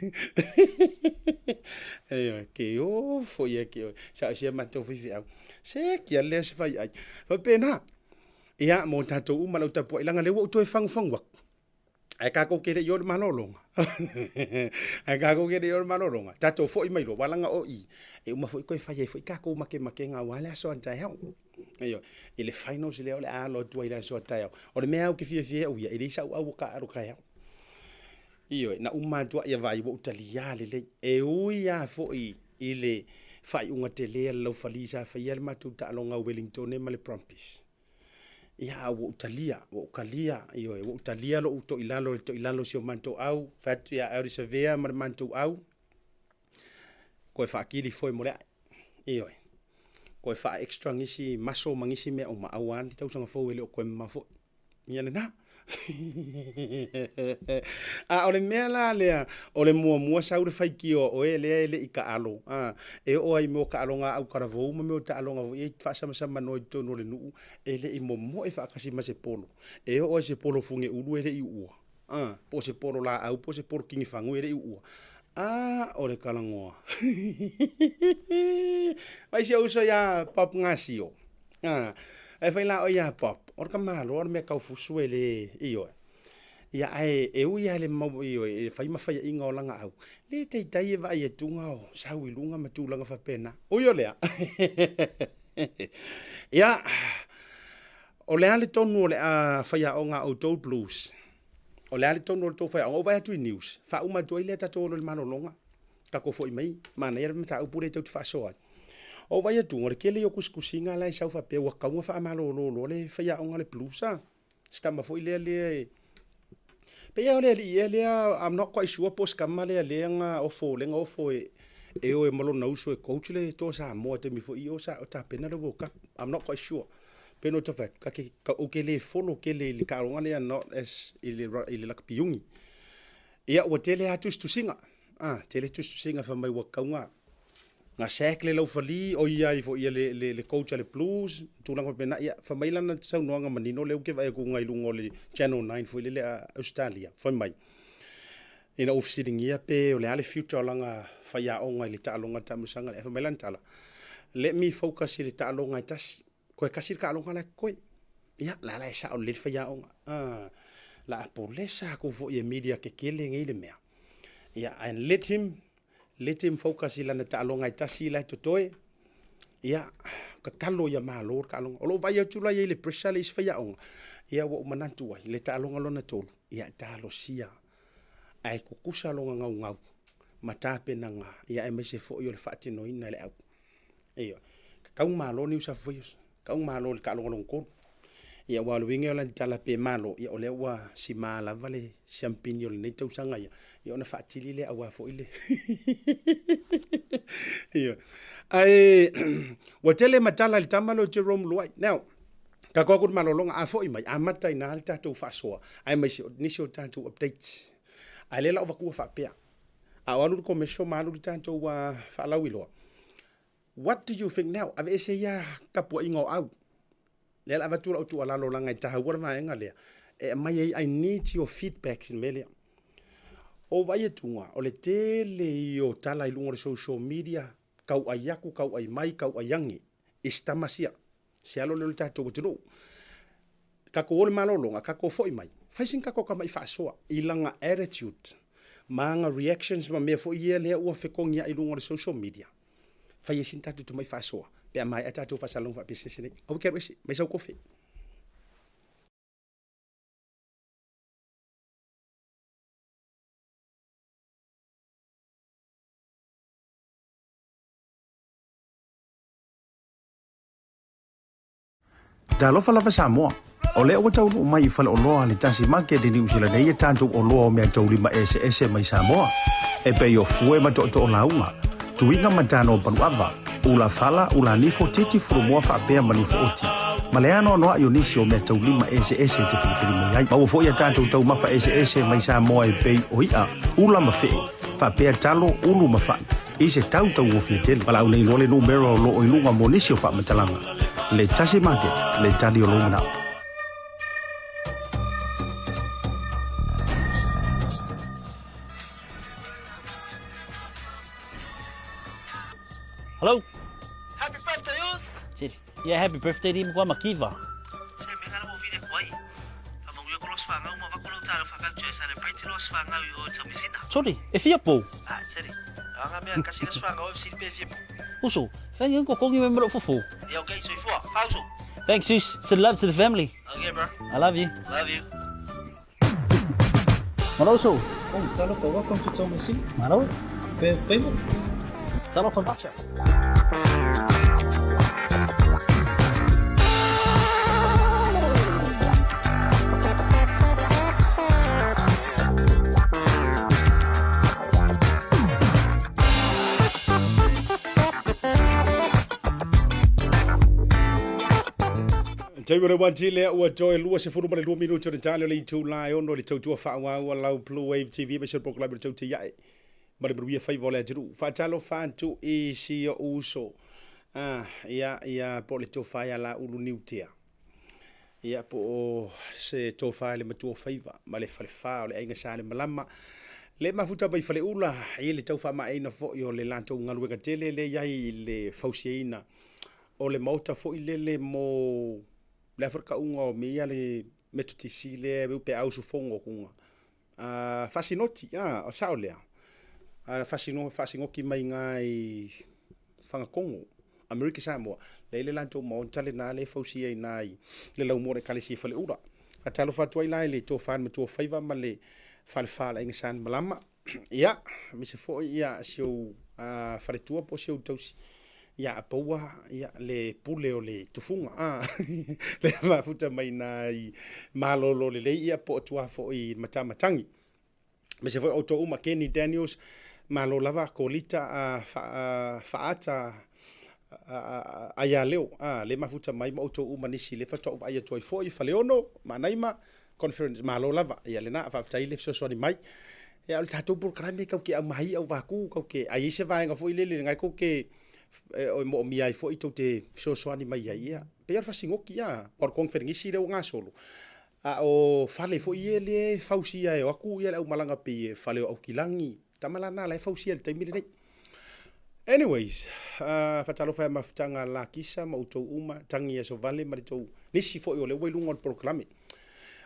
Speaker 1: Ioe, ke ofo ia ke oe. Sa o sia matou faifeau. Se kia lea se faiai. Faapena. Ia, mo tatou uma lau tapuai, leaga lea ua ou toe fagufagu atu. Ae tatou te le i o i le malologa. Ae tatou te le i o i le malologa. Tatou foi mai loa, aua leaga o i, e uma foi toe fai ai foi tatou makemakega aua le aso a taeao. Ioe, i le finals lea o le a alo atu ai i le aso a taeao. O le mea lava ou te fiafia ai au ia, e leai sau au o taaalo taeao. Ioe, na uma atu ai vaai ua ou taliā lelei. E ui lava foi i le faaiuga tele a le laufali sa faia le matou taaloga a Wellingtone ma le Brumbies. Ia, a ua ou talia, ua ou kalia, ioe, ua ou talia lou toilalo i le toilalo o si o matou au, fai atu ia Eddie Savea ma le matou au, koe faakili foe mo le ae. Ioe. Koe faa-extra nisi maso ma nisi mea uma, aua le tausaga fou e le o koe mamao foi. Ia lena. A o le mea la lea, o le muamua sau le faitio a oe lea e le i taalo, a, e oo lava i mea o taaloga a autalavou ma mea o taaloga foi ia e faasamsamanoa i totonu o le nuu, e le i momoe faatasi ma se polo. E oo lava i se polo fugeulu e le i uua, a, po o se polo laau po o se polo kinifagu e le i uua. A o le talanoa. Mai si ou uso iā Bob Gasio. A, e fai la oe iā Bob, o le tamaloa le mea tau fusu e le, ioe. Ia ae e ui lava i le mau, ioe, e fai ma faiaiga o lana au, le taitai e vaai atuga o sau i luga ma tulaga faapena. Ui o lea, ia, o le a le tonu o le a faiaoga a outou Blues? O le a le tonu o le tou faiaoga? Ou vaai atu i news, faauma atu ai lea tatou alu i le malologa, tatou foi mai, manaia le mataupu lea tou te faasoa ai. Ou vaai atu, o le tele ia o tusitusiga la e sau faapea ua tatau ona faamalolo loa le faiaoga a le Blues a. Se tama foi lea lea e pei lava o le alii ea lea, I'm not quite sure po o se tama lea lea na ofo lea na ofo e e o e ma lona uso e coach le Toa Samoa i taimi foi o sa o tapena le World Cup. I'm not quite sure. Pei ona ou tau fai atu, ta te, ou te le follow tele i le taaloga lea not as i le i le lakapi-iugi. Ia ua tele lava tusitusiga, ah, tele tusitusiga fai mai ua tatau ona Na sack le laufali, o ia ai foi le, le, le coach a le Blues, tulaga faapena. Ia, fai mai lana saunoaga manino lea ou te vaai atu i luga o le Channel 9 foi lele a Ausetalia, fai mai, ina ua fesiligia pe o le a le future o lana faiaoga i le taaloga i le taamilosaga lea, fai mai lana tala, let me focus i le taaloga e tasi, toe tasi le taaloga la e totoe. Ia, la la e sao lelei le faiaoga. Ah, la a pulesa atu foi e media tetele nei le mea. Ia, and let him Let him focus i lana taaloga e tasi la e totoe. Ia, tatalo ia malo le taaloga. O lou vaai atu la i ai i le pressure le isi faiaoga, ia ua ou manatu ai, le taaloga lona tolu, ia talosia ae tutusa lona naunau ma tapenaga, ia aemaise foi o le faatinoina e le au. Ioe. Tatau malo New South Wales, tatau malo i le taaloga lona tolu. Ia aua o le uiga o lana tala pe malo, ia o lea ua sima lava le siampini o lenei tausaga ia, ia ona faatili lea aua foi le Ioe. Ae ua tele ma tala i le tama lea o Jerome Luai. Now, tatou atu i le malologa, a foi mai, amata i ina le tatou faasoa, aemaise o nisi o tatou updates. Ae lea la o vatua faapea, a o alu le commercial ma alu le tatou faalauiloa, What do you think now? Aveese ia tapuaiga o au. Lea la avatu lau tuualalo leaga e taua le vaega lea e aumai ai I need your feedback i le mea lea. O vaai atuga, o le tele ia o tala i luga o le social media, tauai atu, tauai mai, tauai ane i si tama sia, si alo lea o le tatou atunuu. Tatou o i le malologa, tatou foi mai, fai sina tatou tamai faasoa i lana attitude ma ana reactions ma mea foi ia lea ua fetogiai i luga o le social media. Fai ai sina tatou tamai faasoa pe a maea tatou faasalalauga faapisinisi nei. Aua e te alu ese, mai sau kofe. Talofa lava Samoa. O lea ua taunuu mai i faleoloa a le Tasi Market i Niu Sila nei e tatou oloa o meataulima eseese mai Samoa, e pei o fue ma tootoo lauga, tuiga ma tano paluava, ula fala, ula nifo, titi, fulumoa faapea ma nifo oti, ma le anoanoai o nisi o meataulima eseese e te filifili mai ai. Maua foi a tatou taumafa eseese mai Samoa e pei o i'a, ula ma fe'e, faapea talo, ulu ma fa'i, i se tau tauofie tele. Valaau nei loa le numera o lo o i luga mo nisi o faamatalaga. Le Tasi Market, le tali o lou manao.
Speaker 2: Hello.
Speaker 3: Happy birthday, Us!
Speaker 2: Said, yeah, happy birthday to Makiva.
Speaker 3: Se mea ngana mo vile kuai. Whamanguia ko los whangau ma wako lau tāro whakautu e celebrate los whangau i o Taumisina.
Speaker 2: Sorry, e fia pou.
Speaker 3: Ah, seri. Anga mea kasi los whangau e siri pe fia pou.
Speaker 2: Uso, thank you ko kongi me mero fufu.
Speaker 3: Yeah, okay, soifua. Fauso.
Speaker 2: Thanks, sis. Send love to the family.
Speaker 3: Okay, bro.
Speaker 2: I love you.
Speaker 3: Love you.
Speaker 2: Malo uso.
Speaker 4: Oh, talofa, welcome to Taumeasina.
Speaker 2: Malo.
Speaker 4: Pe payment.
Speaker 2: Talofa.
Speaker 1: Taimi o le 1G lea ua toe 22 minute o le tali o le itula e ono i le tautua faaauau a lau Blue Wave TV aemaise o le polokalame o le Tautai Ae ma le Manuia Faiva o le Atunuu. Faatalofa atu i si ou uso ah, ia, ia, po o le tofa ia Laulu Niutea. Ia, po o se tofa i le matua faiva ma le falefa o le aiga Salemalama. Le mafuta mai Faleula i le tau faamaeaina foi o le latou galuega tele le i ai i le fausiaina o le maota foi lele mo le a foi le tauga o mea ia le Metotisi lea e pe a usufono kuga faasinoti a o sao lea a faasino faasinoti mai iga i Fagakogo Amerika Samoa lea le latou maota lena lea e fausia i ina i le laumua o le Ekalesia i Faleula. Faatalofa atu ai la i le tofa i le matua faiva ma le falefa o le aiga Sa Malama. Ia, aemaise foi ia si ou faletua po o si ou tausi ia Apoua, ia le pule o le tufuga, a le mafuta mai na i malolo lelei ia po o tua foi i Matamatagi. Aemaise foi outou uma, Kenny Daniels, malo lava, Kolita Faata Aialeo, a le mafuta mai ma outou uma nisi le faatoa ou vaai atu ai foi, Faleono, Manaima, Conference, malo lava, ia lena, faafetai le fesoasoani mai. Ia, o le tatou polokalame kau ke aumai au vaku, kau ke, a i ai se vaega foi lele ngai kou ke e moomia ai foi tou te fesoasoani mai ai, ia, pei o le fasinoti, ia, o le conference lea ua gasolo, a o fale foi ia lea e fausia e o atu ia le aumalaga pei e fale o Aukilagi, tama la na la e fausia i le taimi lenei. Anyways, faatalofa i mafutaga Lakisa ma outou uma, tagi aso vale ma le tou nisi foi o lea ua i luga o le polokalame.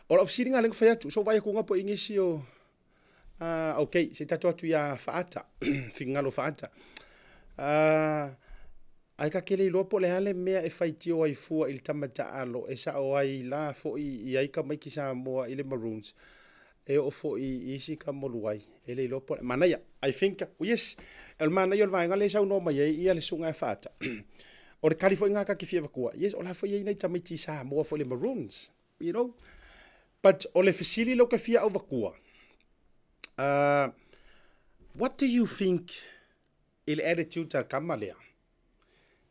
Speaker 1: O lau fesiliga lea na fai atu, so vaai atu po i nisi o ok, se tatou atu ia Faata, finagalo Faata. Ae ka te le iloa po o le a le mea e faitio ai fua i le tama taalo e sao ai la foi i ai tamaiti Samoa i le Maroons e oo foi i isi tama uluai e le iloa po o le manaia. I think, yes, o le manaia o le vaega lea e saunoa mai ai ia le susuga ia Faata. O le tali foi lena ta te fia avatua, yes, o la foi e i ai nai tamaiti Samoa foi i le Maroons, you know. But o le fesili lea ou te fia avatua, what do you think i le attitude a le tama lea?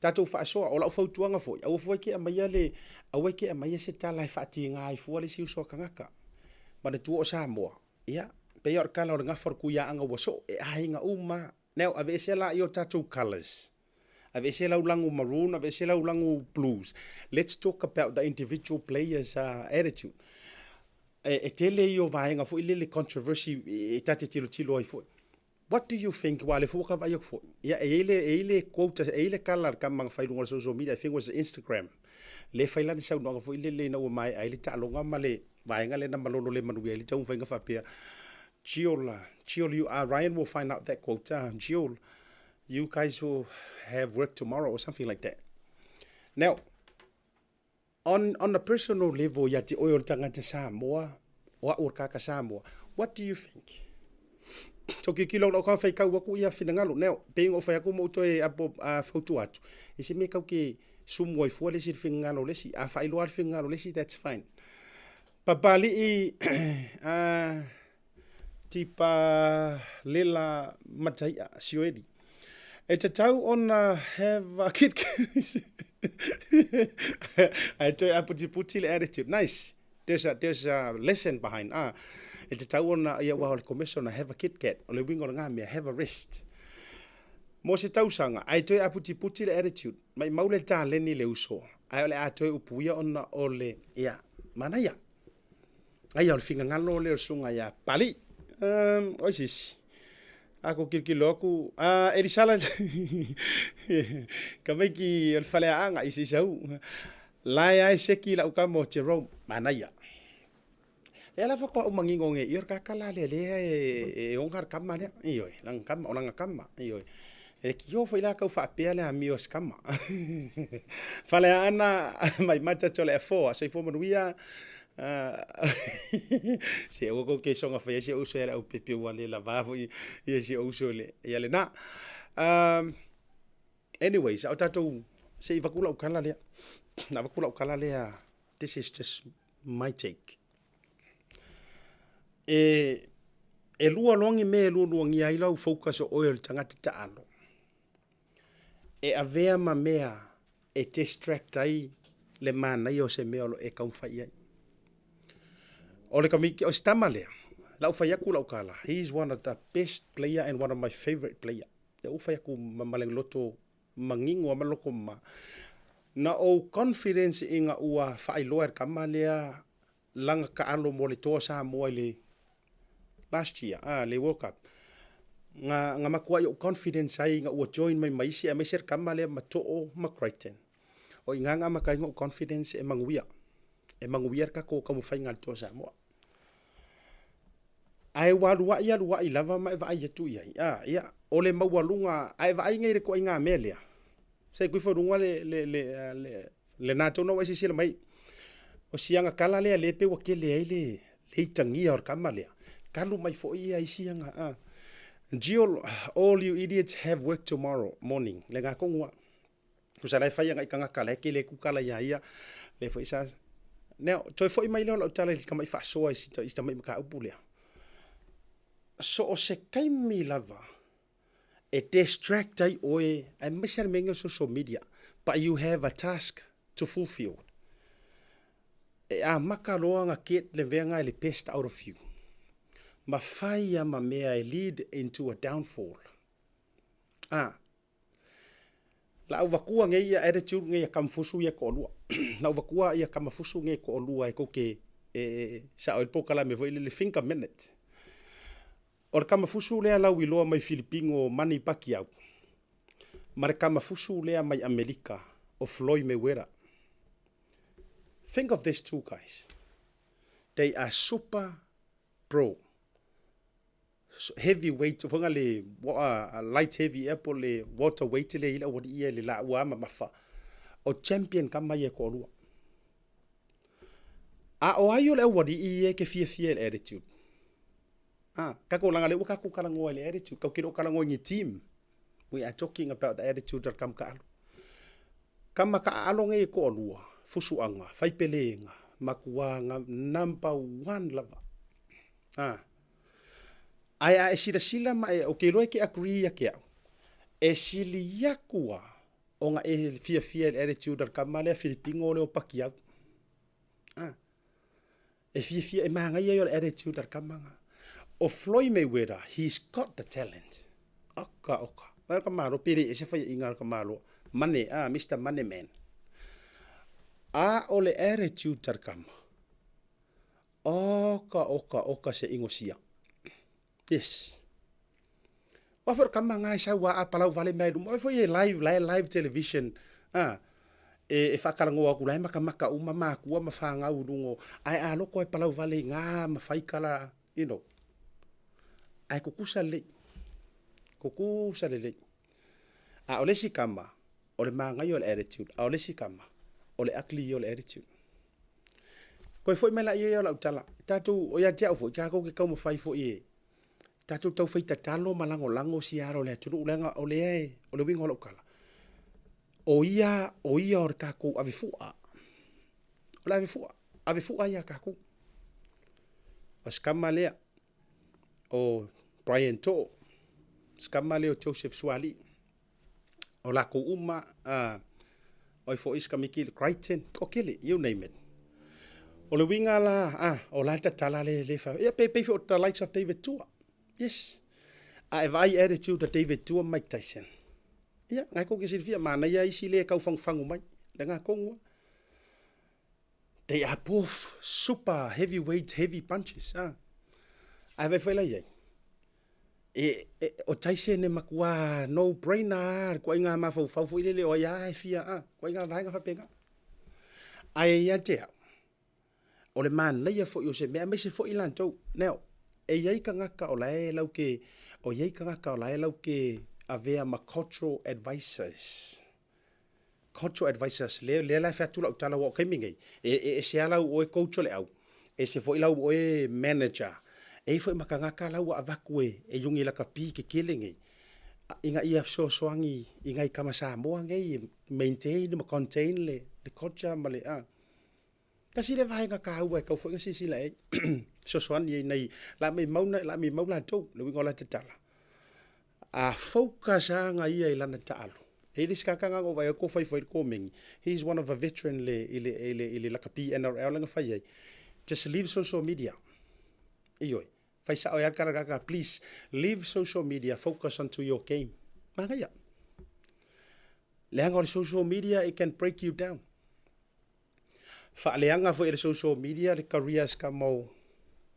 Speaker 1: Tatou faasoa, o lau fautuaga foi, aua fua e te aumaia le, aua e te aumaia se tala e faatiga ai fua le isi uso a tagata. Manatua o Samoa, ia, pei lava o le tala o le gafa o le tuiaaga ua soo, e aiga uma lava. Now, aveesea laia o tatou colours. Aveesea lau lagu maroon, aveesea lau lagu blues. Let's talk about the individual players attitude. E tele ia o vaega foi lele controversy e ta te tilotilo ai foi. What do you think? Aua o lea foi ua ta vaai atu foi. Ia, e i ai le, e i ai le quote, e i ai le tala a le tama na fai i luga o le social media, I think it was Instagram, lea e fai lana saunoaga foi lele ina ua maea ai le taaloga ma le vaega lea na malolo le manuia ai le taumafaiga faapea, Jill, Jill, you, Ryan will find out that quote, Jill, you guys will have work tomorrow or something like that. Now, on a personal level ia te oe o le tagata Samoa, o au o le tagata Samoa, what do you think? So kilokilo lau ka faitau atu ia finagalo. Now, pei ona ou fai atu ma ou toe apo, fautua atu, i se mea kau ke sumu ai fua le isi finagalo le isi, a faailoa le finagalo le isi, that's fine. Papali'i tipa lela matai'a sioeli. E tatau ona have a kit Ae toe aputiputi le attitude. Nice. There's a lesson behind. E tatau ona, ia ua o le commercial na have a Kit Kat. O le uiga o lena mea, have a rest. Mo se tausaga, ae toe aputiputi le attitude. Maimau le taleni le uso, ae o le a toe upuia ona o le, ia, manaia. Aia o le finagalo lea o le susuga ia Pali. Oi sisi. A ko kilokilo aku, a Elisala tamaiti o le faleaaga i Seisau. Lae ae seki lau tama o Jerome, manaia. Lea la faatoa ou manino nei, ia o le tagata la lea lea e ona le tama lea, ioe, lana tama, o lana tama, ioe. E leitioa foi la tau faapea le amio a se tama. Faleaana mai mata tole afoa, soifua manuia. Se aua kou te soga fai ai si ou uso ia le aupepe ua le lava foi ia si ou uso le ia lena. Anyways, a o tatou se i vaku lau tala lea. Na vaku lau tala lea, this is just my take. E lua loa ni mea e lualuagia ai lau focus o oe o le tagata taalo. E avea ma mea e distract ai le manaia o se mea o lo o e taumafai i ai. O le kamiki, o si tama lea, lau fai atu lau tala, he is one of the best player and one of my favorite player. Lea ua fai atu ma le loto manino lava ma le loto mama. Na ou confidence ina ua faailoa e le tama lea lana taalo mo le toa Samoa i le last year, ah, le World Cup. Na, na matuai ou confidence ai ina ua join mai ma isi, aemaise le tama lea ma To'o ma Crichton. O i ina na amata ai ona ou confidence e manuia. E manuia le tatou taumafaiga a le Toa Samoa. Ae ua aluai aluai lava ma e vaai atu i ai, a, ia, o le maualuga, a e vaai nei i le ituaiga mea lea, se i tuifo i luga le, le, le, le, lena tonu ua e silasila mai, o si ana tala lea lea pei ua tele ai le, le itagia o le tama lea, talu mai foi ia isi ana, a. Jill, all you idiots have work tomorrow morning, lena tonu lava. Tusa la e fai agai tagata la e tele atu tala ia ia, lea foi sa Now, toe foi mai lea o lau tala i le tamai faasoa i si tamai mataupu lea. So o se taimi lava e distract ai oe, aemaise le mea lenei o social media, but you have a task to fulfill. E amata loa ona get le mea lena i le best out of you. Ma fai lava ma mea e lead into a downfall. Ah, Lau vatua nei ia attitude nei a Kamafusu ia e toalua. Lau vatua ia Kamafusu nei e toalua e tou te e sao ai le polokalame foi lele think a minute. O le Kamafusu lea lauiloa mai Filipino o Manny Pacquiao ma le Kamafusu lea mai Amerika o Floyd Mayweather. Think of these two guys. They are super pro. Heavy weight foi na le light heavy ea po le water weight le i le aualii ia i le laua mamafa o champion kama ia e toalua. A o ai o le aualii ia e ke fiafia i le attitude? Ah, tatou leaga lea ua tatou talanoa i le attitude, tatou te le o talanoa i ni team. We are talking about the attitude of kama taaalo. Kama taaalo nei e toalua, fusuaga, faipelega, matua number one lava. Ah. Ae a e silasila ma e, ou te iloa e te agree ia te au, e sili atu a ona e fiafia i le attitude a le tama lea Filipino lea o Pacquiao. Ah. E fiafia, e manaia ia o le attitude a le tama na. O Floyd Mayweather, he's got the talent. Oka, oka. Vai o le tamaloa, pe le ese faiaina a le tamaloa. Money, ah, Mister Money Man. A o le attitude a le tama, Oka oka oka se ingosia. Yes. Wa foi kama ngai sau wa a palau vale mai luma. Foi e live, la e live television. Ah. E, e whakarangoa aku la e makamaka uma makua ma whangau lungo. Ai a loko e palau vale ngā ma whaikala, you know. Ai kukusa lei. Kukusa le lei. A o le si kama, o le māngai o le attitude. A o le si kama, o le ugly o le attitude. Koe foi mai la ia o lau tala. Tatou, o ia te au foi, tatou ke taumafai foi e, tatou tau fai tatalo ma lagolago sia alo o le atunuu, leaga o lea e, o le uiga o lau tala, o ia, o ia o le tatou avefu'a. O le avefu'a, avefu'a ia tatou. O se kama lea, o Brian To'o, se kama lea o Joseph Suaalii, o lakou uma, uh, oi foi se kamiki le Crichton, o kele, you name it. O le uiga la, ah, o la tatala le, le fa, ia pe, pe foi the likes of David Tua. Yes. A e vaai attitude a David Tua Mike Tyson. Ia, ngai kou ke silafia, manaia isi le kau fangufangu mai, le ngā kongua. They are both super heavyweight, heavy punches. Ah. Ae vai foi la iai. E, e, o Tyson e makuā no brainer a, le koaiga mafaufau foi lele o ai a e fia a, koaiga vaega faapena. Ae ia te au, o le manaia foi o se mea, aemaise foi latou. Now, e i ai tagata o la e lau ke, o i ai tagata o la e lau ke avea ma cultural advisors. Cultural advisors, lea, lea la e fai atu lau tala ua o taimi nei, e, e ese lava lau oe coach o le au, ese foi lau oe manager, e i ai foi ma tagata la ua avatu e, e iugi lakapi kekele nei, ina ia fesoasoani i nai tama Samoa nei e maintain ma contain le, le culture ma le, a. Tasi lea vaega taua e tau foi ona silasila i ai, fesoasoani ai nai, la mai mau, la mai mau latou, le uiga o la tatala. A focus lava ia i lana taalo. E i ai le isi tagata na ou vaai atu o fai foi le komeni, he is one of a veteran le, i le, i le, i le lakapi NRL lea na fai ai. Just leave social media. Ioe. Fai sao ai lava le tala a le tagata, please leave social media, focus onto your game. Manaia. Leaga o le social media it can break you down. Faaleaga foi e le social media le career ska mau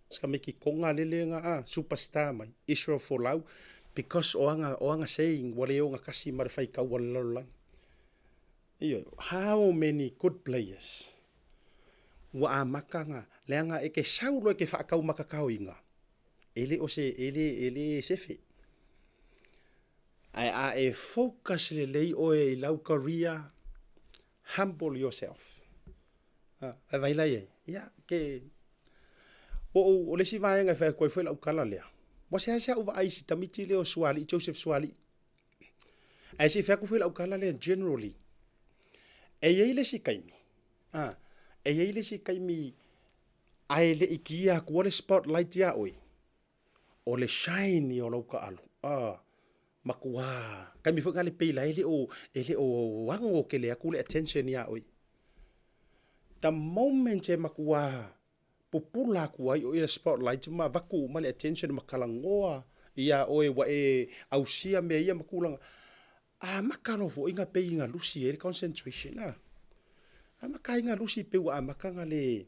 Speaker 1: ska mekikoga lele nga a superstar mai Israel Folau because o aga o aga saying ua le ogatasi ma le faitau a le lalolagi. Ioe, how many good players ua amata na leaga e te sau loa e te faataumakataoina e le o se e le e le sefe. Ae a e focus lelei oe i lau career, humble yourself. A, vaivai la i ai, ia, ke, ua ou, o le isi vaega e fai atu ai foi lau tala lea, ua seasea ou vaai i si tamaiti lea o Sualii, Joseph Sualii. Ae se i fai atu foi lau tala lea generally, e i ai le isi taimi, a, e i ai le isi taimi ae le i kia atua le spotlight iā oe, o le shine o lau taaalo, ah, matua, taimi foi lena le pei la e le o, e le o ago tele atu le attention iā oe. The moment e matua pupula atu ai oe i le spotlight ma avatu uma le attention ma talanoa iā oe ua e ausia mea ia ma tulaga, amata loa foi na pei na lusi ai le concentration a. Amata ai na lusi pei ua amata na le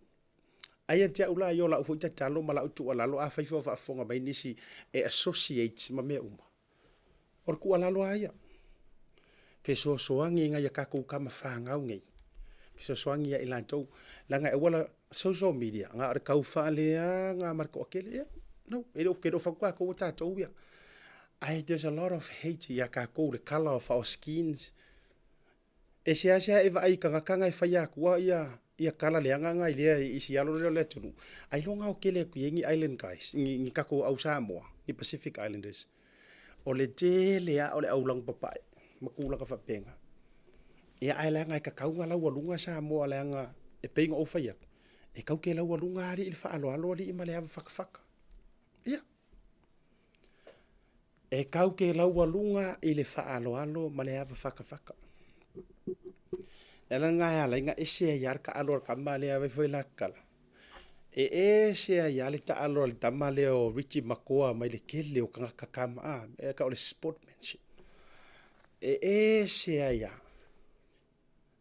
Speaker 1: Ai ia te au la ia o lau foi tatalo ma lau tuualalo afai foi o faafofoga mai nisi e associate ma mea uma. O le tuualalo lava ia, fesoasoani i nai a tatou tama fanau nei, fesoasoani ia i latou, leaga e aua social media na o le tau faaleaga ma le toatele, ia no, e le o, e le o fau tatou e tatou ia. Ae there's a lot of hate ia tatou, the colour of our skins. E seasea e vaai i tagata na e faia atua ia ia tala leaga na i lea i isi alo lea o le atunuu, ailoga o tele atu i ai ni island guys, ni, ni tatou au Samoa, ni Pacific Islanders. O le tele lava o le au lanupapae ma tulaga faapena. Ia ae leaga e tatau ona laualuga Samoa leaga e pei ona ou fai atu, e tau te laualuga alii i le faaaloalo alii ma le ava fatafata. Ia. E kau ke laualuga i le faaaloalo ma le ava fatafata. Le ala lena e ala ai ona ese ai lava le taalo a le tama lea, vaai foi la tala. E ese ai lava le taalo a le tama lea o Richie McCaw mai le tele o tagata tama, a, e tau o le sportmanship. E ese ai lava.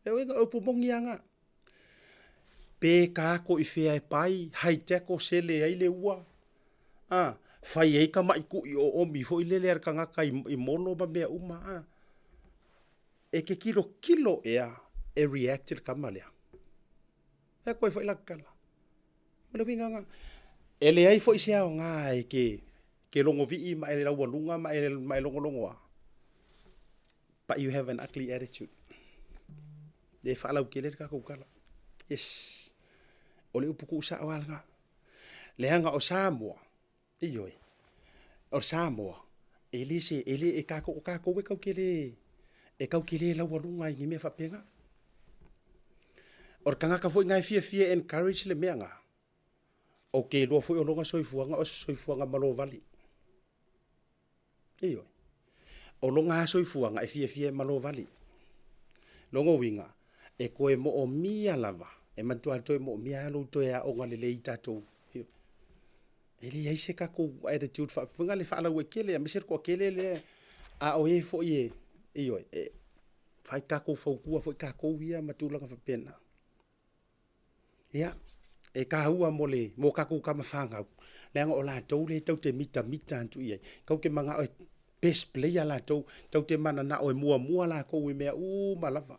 Speaker 1: E oi, o upu moni lava na. Pe kako i fea e pai, hai tackle sele ai le ua, a, fai ai ka maʻi kuʻi ʻoʻomi foi lele a le kanaka i, i molo ma mea uma, a. E ke kilokilo ea e react le kama lea. E koe foi la kala. Ma le uiga na, e leai foi se aoga e ke, ke logovii ma e laualuga ma e, ma e logologoa. But you have an ugly attitude. E faalautele le tatou tala. Yes. O le upu tuusao lava lena. Leaga o Samoa, ioe, o Samoa, e le se, e le, e tatou, o tatou e tatou te le, e tatou te le laualuga i ni mea faapena. O le tagata foi lena e fiafia e encourage le mea lena, ou te iloa foi o lona soifuaga o se soifuaga malovali. Ioe. O lona lava soifuaga e fiafia e malovali. Lona uiga, e toe moomia lava, e matua toe moomia lava lou toe aoga lelei i tatou. Ioe. E leai se tatou attitude faapea le faalauaitele aemaise le toatele lea a o e foi e, ioe, e fai tatou fautua foi tatou ia ma tulaga faapena. Ia, e taua mo le, mo tatou tama fanau, leaga o latou lea tou te mitamita atu i ai. Tou te manao e best player latou, tou te mananao e muamua latou i mea uma lava.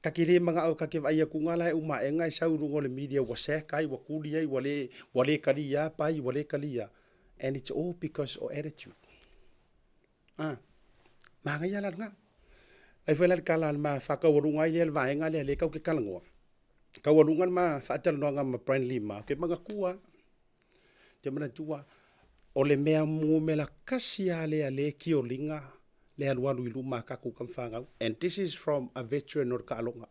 Speaker 1: Ta te le manao ta te vaai atu la e uma aega e sau i luga o le media ua sack ai, ua tuli ai, ua le, ua le talia pai, ua le talia. And it's all because o attitude. Ah, manaia la lena. Ai foi la le tala a le ma faataualuga ai lea le vaega lea lea tau ke talanoa. Taualuga le ma faatalanoaga ma Brian Lima, ou te manatua, te manatua o le mea numera tasi lava lea lea e tioliga le alualu i luma a tatou tama fanau. And this is from a veteran o le taaloga.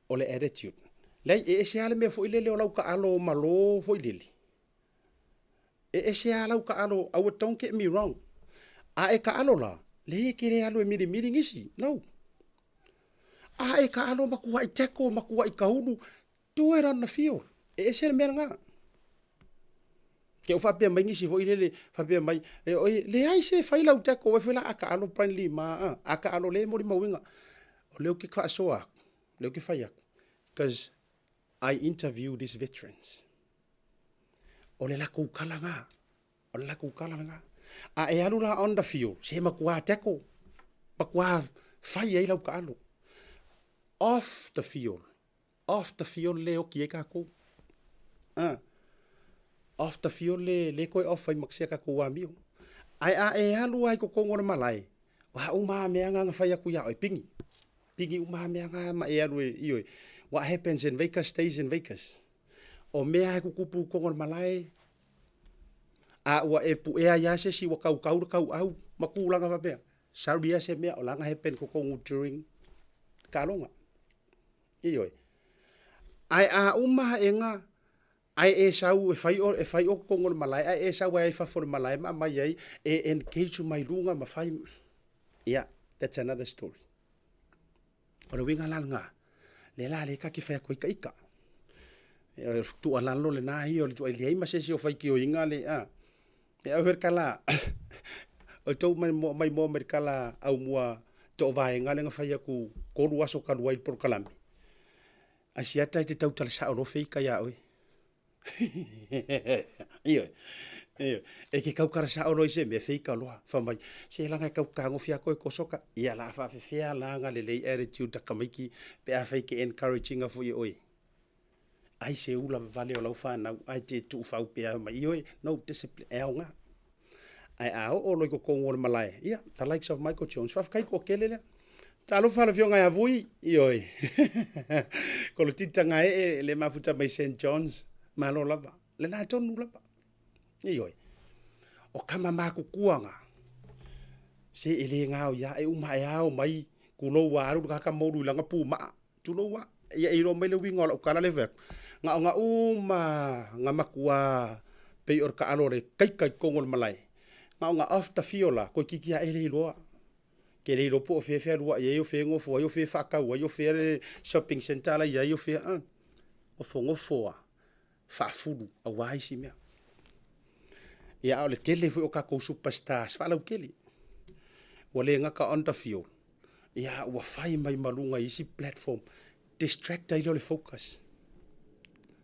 Speaker 1: O le attitude. Leai, e ese lava le mea foi lele o lau taalo malo foi lele. E ese lava lau taalo, aua don't get me wrong. A e taalo la, Leai e te le alu e milimili nisi, no. A e taalo matuai tackle, matuai taulu, do it on the field. E ese le mea lena. Te ou faapea mai nisi foi lele, faapea mai, e oi, leai se fai lau tackle, e foi la a taalo Brian Lima, a, a taalo le molimauina. O lea ou te faasoa atu, lea ou te fai atu, because I interview these veterans. O le latou tala na. O le latou tala lena. A e alu la on the field, se matua tackle, matua fai ai lau taalo. Off the field, off the field le oki ai tatou. Ah. Off the field le, le koe off ai ma sia tatou amio. Ae a e alu ai totonu o le malae, o a uma a mea na na fai atu ia oe, pigi. Pigi uma a mea na ma e alu e, ioe. What happens in Vegas stays in Vegas. O mea e tutupu i totonu o le malae, A ua e puea ai lava se isi ua kaukau le kauau ma tulaga faapea, sorry lava se mea o la na happen totonu during taaloga. Ioe. Ae a uma aʻega ae e sau e fai o, e fai o totonu o le malae ae e sau ai i fafo o le malae ma aumai ai e engage uma i luga ma fai, ia, that's another story. O le uiga la lena, lea la lea ta te fai atu ai taita. O le tuualalo lena ia o le tuuai leai ma se isi o faitioina le a. E au foi le tala o tou mai mai moa mai le tala aumua toovaega lea na fai atu 3 aso talu ai le polokalame. Asiata e te tautala sao loa feika ia oe. Ioe, ioe. E te tautala sao loa i se mea, feika loa. Fai mai, se leaga e tau tagofi atu e toso ka, ia la faafefea la na lelei attitude ta tamaiti pe afai e te encourage ina foi e oe. Ai se ula vavale o lau fanau, ae te tuufau pea mai, ioe, no discipline, e aoga. Ae a oo loa i totonu o le malae, ia, the likes of Michael Jones, faafetai toatele lea. Talofa le afioga ia Vui, ioe. Kolotita gaee le mafuta mai St. John's, malo lava. Lena tonu lava. Ioe. O kama matutua na, se e le gao ia, e uma e ao mai, tulou a alu le kaka moulu i lana pumaa. Tulou a, ia e iloa mai le uiga o lau tala lea e fai atu. Na o na uma na matua pei o le taalo a le taita i totonu o le malae. Na o na off tafio la, toeitiiti lava e le iloa. Ke le iloa po o fea e fealuai ai, o fea e nofo ai, o fea e faatau ai, o fea le shopping centre la e i ai, o fea, a. Nofonofo lava, faafulu aua isi mea. Ia, a o le tele foi o tatou superstars faalautele, ua le gata on the field, ia, ua fai mai ma luga i isi platform, distract ai lea o le focus.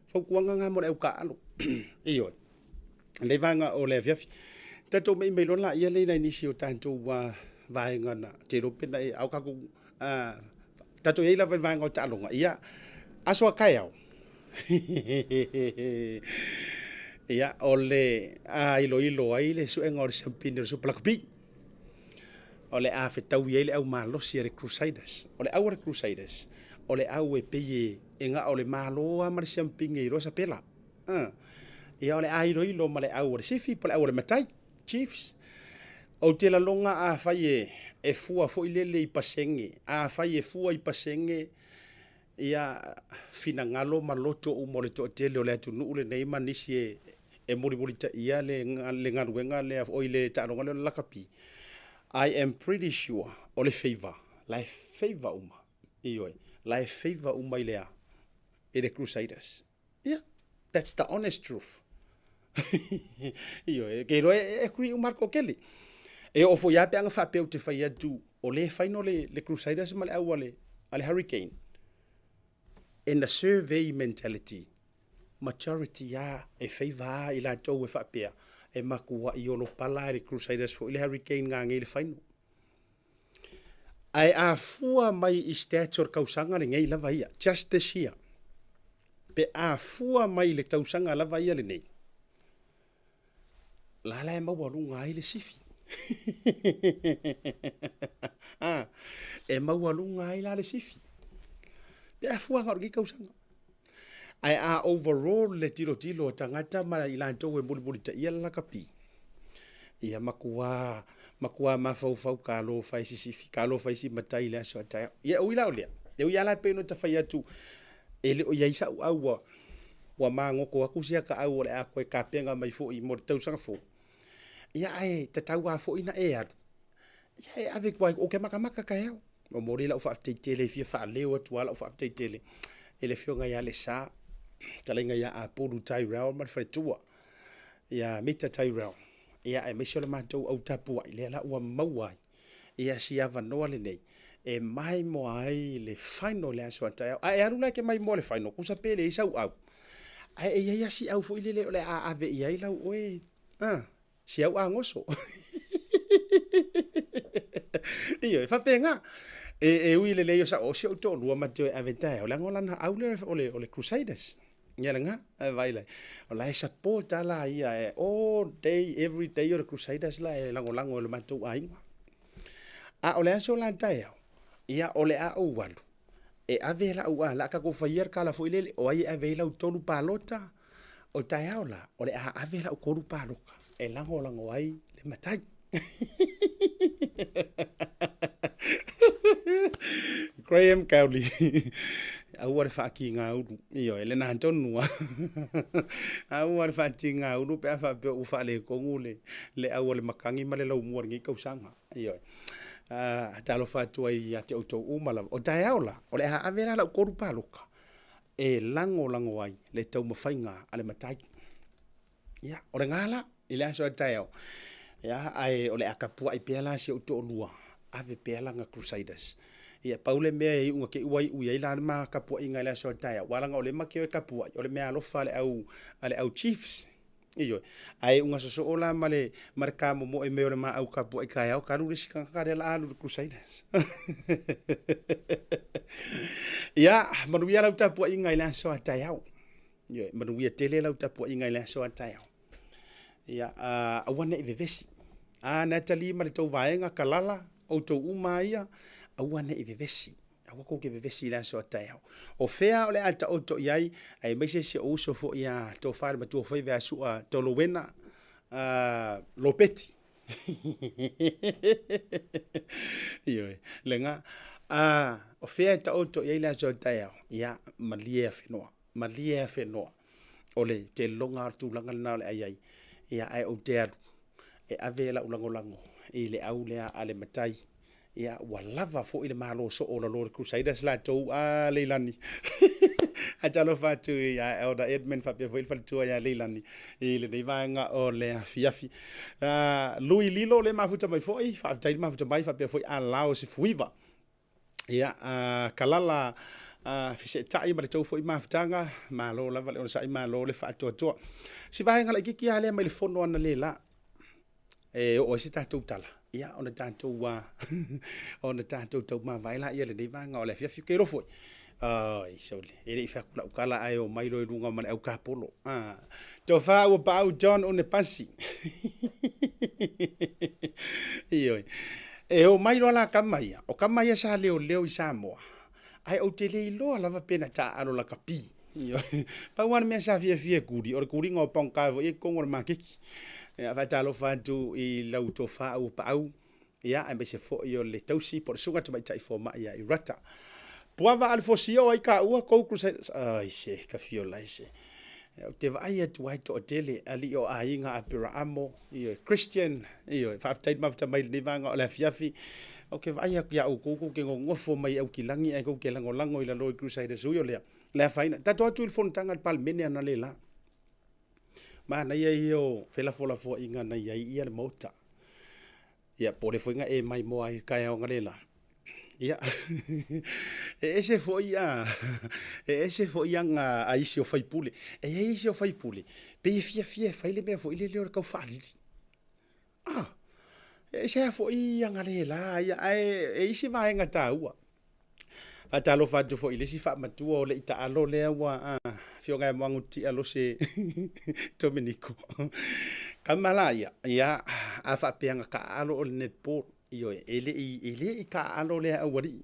Speaker 1: Fautuaga na mo le au taaalo. Ioe. Lenei vaega o le afiafi. Tatou mei mai loa laia lea i nai nisi o tatou vaega na te iloa pe na e au tatou tatou i ai lava i le vaega o taaloga. Ia, aso a taeao. Ia, o le a iloilo ai le suega o le siampini o le Super Rugby. O le a fetaui ai le au malosi a le Crusaders. O le au a le Crusaders, o le au e pei e na o le Malo lava ma le siampini e iloa sapela. Ia o le a iloilo ma le au a le Sifi po o le au a le Matai, Chiefs. Ou te lalona afai e, e fua foi lele i pasene, afai e fua i pasene, ia finagalo ma loto uma o le toatele o le atunuu lenei ma nisi e, e mulimulitaia le, le galuega lea, oi le taaloga lea o le lakapi, I am pretty sure o le favour, la e favour uma, ioe, la e favour uma i le a? I le Crusaders. Ia, that's the honest truth. Ioe, ke iloa e agree uma le toatele. E oo foi lava pe ana faapea ou te fai atu o lea e final le, le Crusaders ma le au a le, a le Hurricane. In the survey mentality, majority lava e favour lava i latou e faapea e matuai olopala e le Crusaders foi le Hurricane ngā nei le final. Ae a fua mai i stats o le tausaga lenei lava ia, just this year, pe a fua mai i le tausaga lava ia lenei, la la e maualuga ai le sifi. Ah, e maualuga ai la le sifi. Pe a fua na o lenei tausaga. Ae a overall le tilotilo a tagata ma i latou e mulimulitaia le lakapi, ia matua, matua mafaufau talofa e sisifi, talofa i si matai i le aso a taeao. Ia e ui la o lea, e ui lava la pei ona ta fai atu, e le o i ai sa'u au ua, ua magoto atu sia ka au o le a toe tapena mai foi mo le tausaga fou. Ia ae tatau lava foi ona e alu. Ia e ave atu ai, ou te makamaka taeao. Momoli lau faafetai tele e fia faaleo atu lava lau faafetai tele i le afioga ia Lesa, fetalaiga ia Apulu Tyrell ma le faletua ia Mita Tyrell, ia aemaise o le matou au tapuai lea la ua maua ai ia si avanoa lenei e maimoa ai le final i le aso a taeao. A e alu la e te maimoa i le final, tusa pe leai sau au, ae e i ai lava si au foi lele o le a ave i ai lau oe, a, si au agoso. Ioe, e faapena. E, e ui i le leai o sau, o si ou toalua ma te o e ave taeao, leaga o lana au lea o le, o le Crusaders. Ia lena, e vaai lai. O la e support lava la ia e all day, every day o le Crusaders la e lagolago e lo matou aiga. A o le aso la taeao, ia o le a ou alu, e ave lau, a, la a tatou faia le tala foi lele, o ai e ave ai lau tolu palota, O taeao la, o le a ave lau kolu paloka e lagolago ai le matai. Graham Cowley. Aua le faatigaulu. Ioe, lena tonu lava. Aua le faatigaulu pe a faapea ua faaletonu le, le au a le matagi ma le laumua i lenei tausaga. Ioe. Uh, talofa atu ai ia te outou uma lava. O taeao la, o le a ave la lau kolu paloka e lagolago ai le taumafaiga a le matai. Ia, o lena la, i le aso a taeao. Ia, ae o le a tapuai pea la si ou toalua, ave pea lana Crusaders. Ia, pau le mea e iu ina te i ua iu i ai la le ma tapuaiga i le aso a taeao, aua leaga o lea ma te o e tapuai, o le meaalofa a le au, a le au Chiefs. Ioe. Ae iuga sosoo la ma le, ma le kamomoe mai o le maau kapuai taeao, ka alu le isi tagata lea la alu i le Crusaders. Ia, manuia lau tapuaiga i le aso a taeao. Ioe, manuia tele lau tapuaiga i le aso a taeao. Ia, aua ne i vevesi. A Natalie ma le tou vaega, Kalala, outou uma lava ia, aua ne i vevesi. Aua tou te vevesi i le aso a taeao. O fea o le a taoto i ai, aemaise si ou uso foi ia Tofa le Matua foi Veasua Tolowena Lopeti. Ioe, lena. O fea e taoto i ai le aso a taeao? Ia, malie afenoa, malie afenoa. O le tele loga o le tulaga lena o le a i ai. Ia, ae ou te alu e ave lau lagolago i le au lea a le matai. Ia, ua lava foi le malo soo o lalo o le Crusaders latou, a Leilani. Ae talofa atu ia Elder Edmund faapea foi le faletua ia Leilani i lenei vaega o le afiafi. Lui Lilo le mafuta mai foi, faafetai le mafuta mai faapea foi Alao Sefuiva. Ia, Kalala feseetai ma le tou foi mafutaga, malo lava le onosai, malo le faatoatoa. Si vaega laitiiti lava lea mai le fono analeila e oo ai se tatou tala, ia, ona tatou, ona tatou taumavae laia i lenei vaega o le afiafi. Ou te iloa foi, oi sole, e le i fai atu lau tala ae omai loa i luga ma le au kapolo. Tofa ua paau John Unepasi. Ioe. E omai loa la kama ia. O kama ia sa leoleo i Samoa. Ae ou te le iloa lava pe na taaalo lakapi. Ioe. Pau lava le mea sa fiafia e kuli, o le kuliga o pagoka foi ia i totonu o le makeki. Ia, faatalofa atu i lau tofa ua paau, ia, aemaise foi o le tausi po o le susuga tamaitai fomai ia Irata. Puava Alifosi o ai kaua kou Crusaders. Ai se ka fiola se. Ou te vaai atu ai toatele alii o aiga Aperaamo, ioe, Christian, ioe, faafetai le mafuta mai lenei vaega o le afiafi. Ou te vaai atu ia outou kou te nonofo mai Aukilagi ae kou te lagolago i lalo i Crusaders ui o lea, le afaina. Tatou atu i le fonotaga a le Palemene ana le la. Manaia ia o felafolafoaiga na i ai ia le Maota. Ia, po o le foi na e maimoa ai i le taeao analeila. Ia, e ese foi a, e ese foi aga a isi o faipule. E i ai isi o faipule, pei e fiafia e fai le mea foi lele o le tau faalili. Ah, e ese lava foi aga le la ia, ae e isi vaega taua. Faatalofa atu foi i le isi faamatua o le itaalo lea ua afioga ia Moagu Tia Lose Dominiko. Kama la ia, ia, a faapea na taaalo o le netball, ioe, e le i, e le i taaalo lea aualii.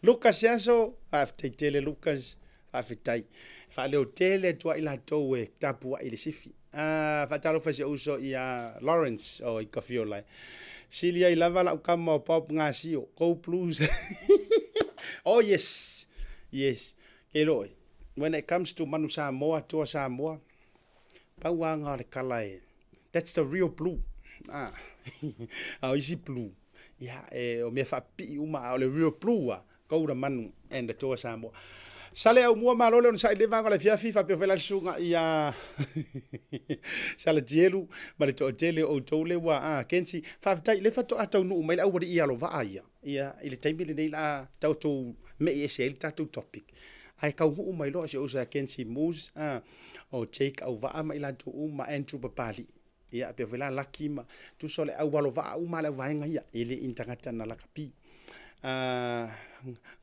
Speaker 1: Lucas Seaso, faafetai tele Lucas, faafetai. Faaleo tele atu ai latou e tapuai i le sifi. Faatalofa i si ou uso ia Lawrence o i Kafiola. Sili ai lava lau kama o Bob Gasio. Go Blues. Oh yes. Yes. Ke loe. When it comes to Manu Samoa, Toa Samoa, pau lava o le kala e. That's the real blue. Ah. A o isi blue. Ia, e, o mea faapipii uma, a o le real blue a, go to Manu and the Toa Samoa. Sale au mua malo le onosai le vaega o le afiafi faapea foi la le susuga ia Salatielu ma le toatele o outou le ua a Kensi faafetai le faatoa taunuu mai le aualii alovaa ia ia i le taimi lenei la tatou mei ese ai le tatou topic ae taunuu mai loa si ou uso ia Kensi Moose a o Jake Auvaa ma i latou uma Andrew Papalii Ia, pei foi la Laki ma tusa o le au alovaa uma le auvaega ia, e le i ni tagata na lakapi.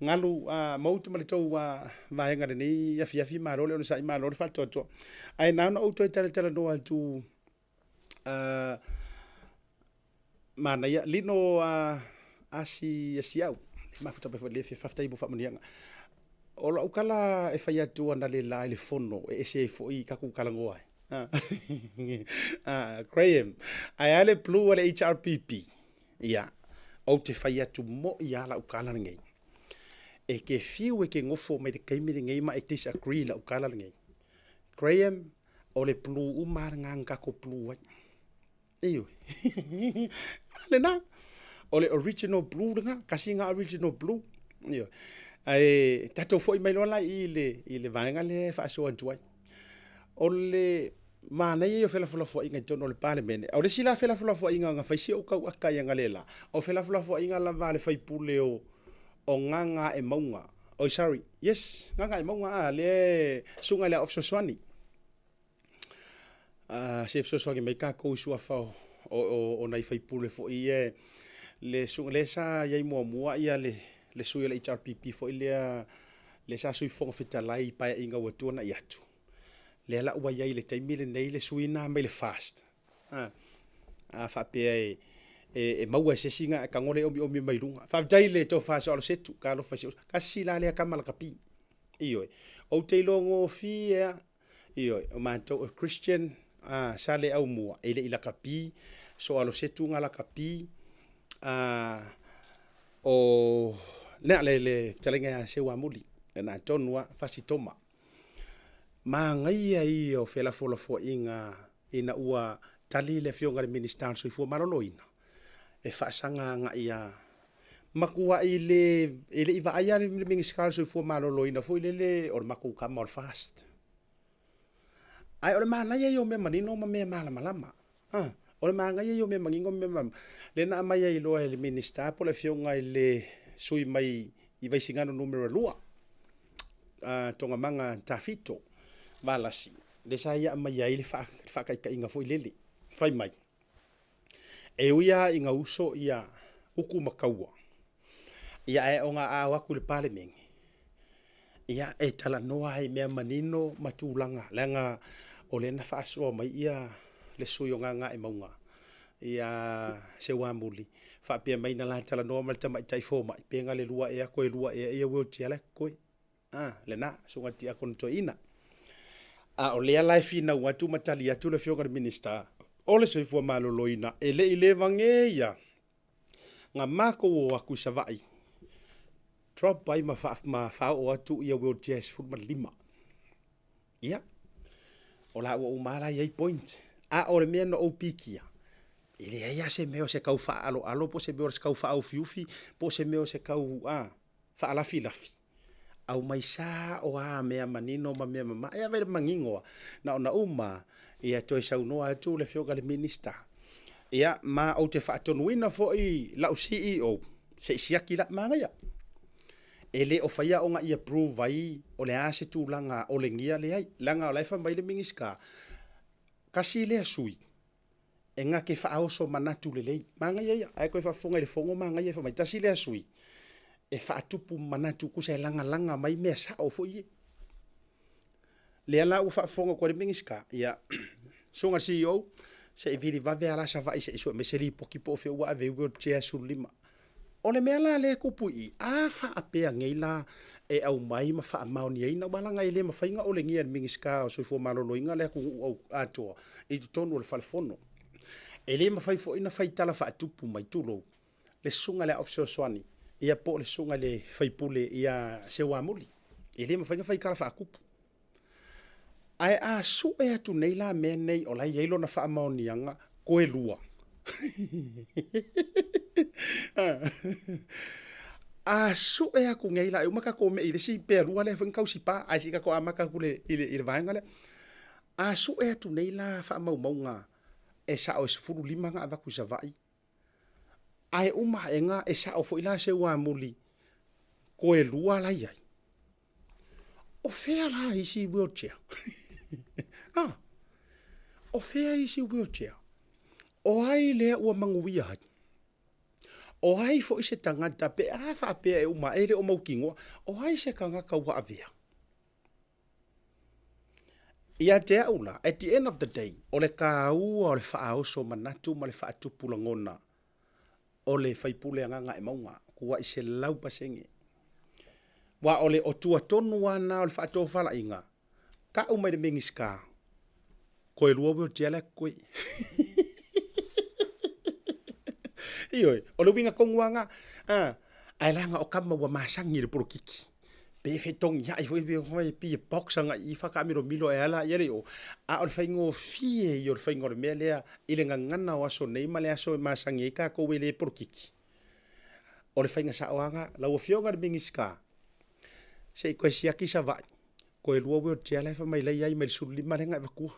Speaker 1: Galu Maut ma le tou vaega lenei afiafi, malo le onosai, malo le faatoatoa. Ae na ona ou toe talatalanoa atu manaia, Lino Asi Asiau, e mafuta mai foi i le afio, faafetai mo faamanuiaga. O lau tala e fai atu analeila i le fono e ese ai foi tatou talanoa ai. Graham, ae a le blue a le HRPP? Ia, ou te fai atu moi lava lau tala lenei. E te fiu e te nofo mai le taimi lenei ma e disagree i lau tala lenei. Graham, o le blue uma lava lena na tatou blue ai. Ioe. Lena. O le original blue lena, tasi lena original blue. Ioe. Ae tatou foi mai loa la i le, i le vaega lea e faasoa atu ai. O le manaia ia o felafolafoaiga i totonu o le Palemene. O le isi la felafolafoaiga na fai si ou tauata i analeila, o felafolafoaiga lava a le sui usufono o o Gagaemauga. Oi sorry, yes, Gagaemauga a, lea e susuga i le Aao Fesoasoani. Se fesoasoani mai tatou i suafa o nai faipule foi ia le susuga lea sa i ai muamua ia le sui o le HRPP foi lea lea sa sui Fofoga Fetalai i Paeaiga ua tuanai atu. Lea la ua i ai i le taimi lenei le sui lena mai le FAST. A faapea e maua e se isi na tago lea e omiomi mai luga. Faafetai i le tofa Soalosetu, talofa i si ou uso. Tasi la lea tama lakapi. Ioe. Ou te iloa gofie lava. Ioe, o matou o Christian a Saleaaumua e le i lakapi, Soalosetu na lakapi, a o lea le le fetalaiga ia Seuamuli, lena tonu lava Fasitoma. Manaia ia o felafolafoaiga ina ua tali le Afioga i le Minisita o le Soifua Maloloina e faasaga agai ia matuai le e le i vaaia le Minisita o le Soifua Maloloina foi lele o le matou tama o le FAST. Ae o le manaia ia o mea manino ma mea malamalama. O le manaia ia o mea manino ma mea malamalama. Lea na aumai ai loa e le Minisita po o le Afioga i le sui mai i Vaisigano numera 2, Togamaga Tafito Valasi, lea sa ia aumaia ai le faataitaiga foi lele, fai mai, e ui lava ina uso ia utu ma taua, ia ae ona a o atu i le Palemene, ia e talanoa ai i mea manino ma tulaga, leaga o lea na faasoa mai ia le sui o Gagaemauga ia Seuamuli, faapea mai na la talanoa ma le tamaitai fomai, pe na le lua ea toe lua ea ia wheelchair la e totoe. A, lena, susuga i le Tiakono Toeaina. A o lea la e finau atu ma tali atu le Afioga i le Minisita o le Soifua Maloloina, e le i leva ia na matou o atu i Savaii, drop ai ma, ma faaoo atu ia wheelchair e 15. Ia, o la ua uma la i ai point. A o le mea na ou pikia, e leai lava se mea o se tau faaaloalo po o se mea o se tau faaufiufi po o se mea o se tau a, faalafilafi. Aumai sao lava mea manino ma mea mama. E ave le manino lava, na ona uma ia toe saunoa atu le Afioga i le Minisita. Ia, ma ou te faatonuina foi lau CEO, se i siaki la, manaia. E le o faia ona i approve ai o le a se tulaga olegia, leai. Leaga o la e fai mai le Minisita, tasi lea sui e na te faaoso manatu lelei. Manaia ia, ae toe faafofoga i le fono manaia fai mai, tasi lea sui e faatupu manatu tusa e lagalaga mai mea sao foi ia. Lea la ua faafofoga atu ai le Minisita, ia, susuga i le CEO, se i vili vave lava la Savaii se i sue mai se lipoti po o fea ua ave ai wheelchair 15. O le mea la lea e tupu i i, a faapea nei la e aumai ma faamaoniaina, aua leaga e le mafai ona olegia e le Minisita o Soifua Maloloina le atunuu atoa i totonu o le Fale Fono. E le mafai foi ona fai tala faatupu mai, tulou, le susuga i le Aao Fesoasoani ia po o le susuga i le sui usufono ia Seuamuli. E le mafai ona fai tala faatupu. Ae a sue atu nei la mea nei o la e i ai lona faamaoniaga, toe lua. A sue aku nei la e uma tatou mei i le isi pealua lea foi na tausipa, ae se i tatou amata atu i le vaega lea. A sue atu nei la faamaumauga e sao e 15 na avatu i Savaii, ae uma aega e sao foi la se uamuli toe lua la e i ai. O fea la isi wheelchair? Ah, o fea isi wheelchair? O ai lea ua manuia ai? O ai foi se tagata pe a faapea e uma ae e le o mautinoa, o ai se tagata ua avea? Ia te au la, at the end of the day, o le taua o le faaoso manatu ma le faatupu lagona o le faipule a Gagaemauga, tuai 100%. Aua o le o tua tonu lava na o le faatofalaiga, tau mai le Minisita, toe lua wheelchair la e totoe. Ioe, o le uiga tonu lava na. Ae leaga o tama ua masani i le polokiki. Pe fetogiai foi pe fai pi box agai i fakaamilomilo e ala i le o. A o le faigofie ia o le faiga o le mea lea i le gagana o aso nei ma le aso e masani ai tatou e le polokiki. O le faiga saoaga, lau Afioga i le Minisita, se i toe siaki Savaii, toe lua wheelchair la e fai mai la e i ai mai le 15 lea na e avatua.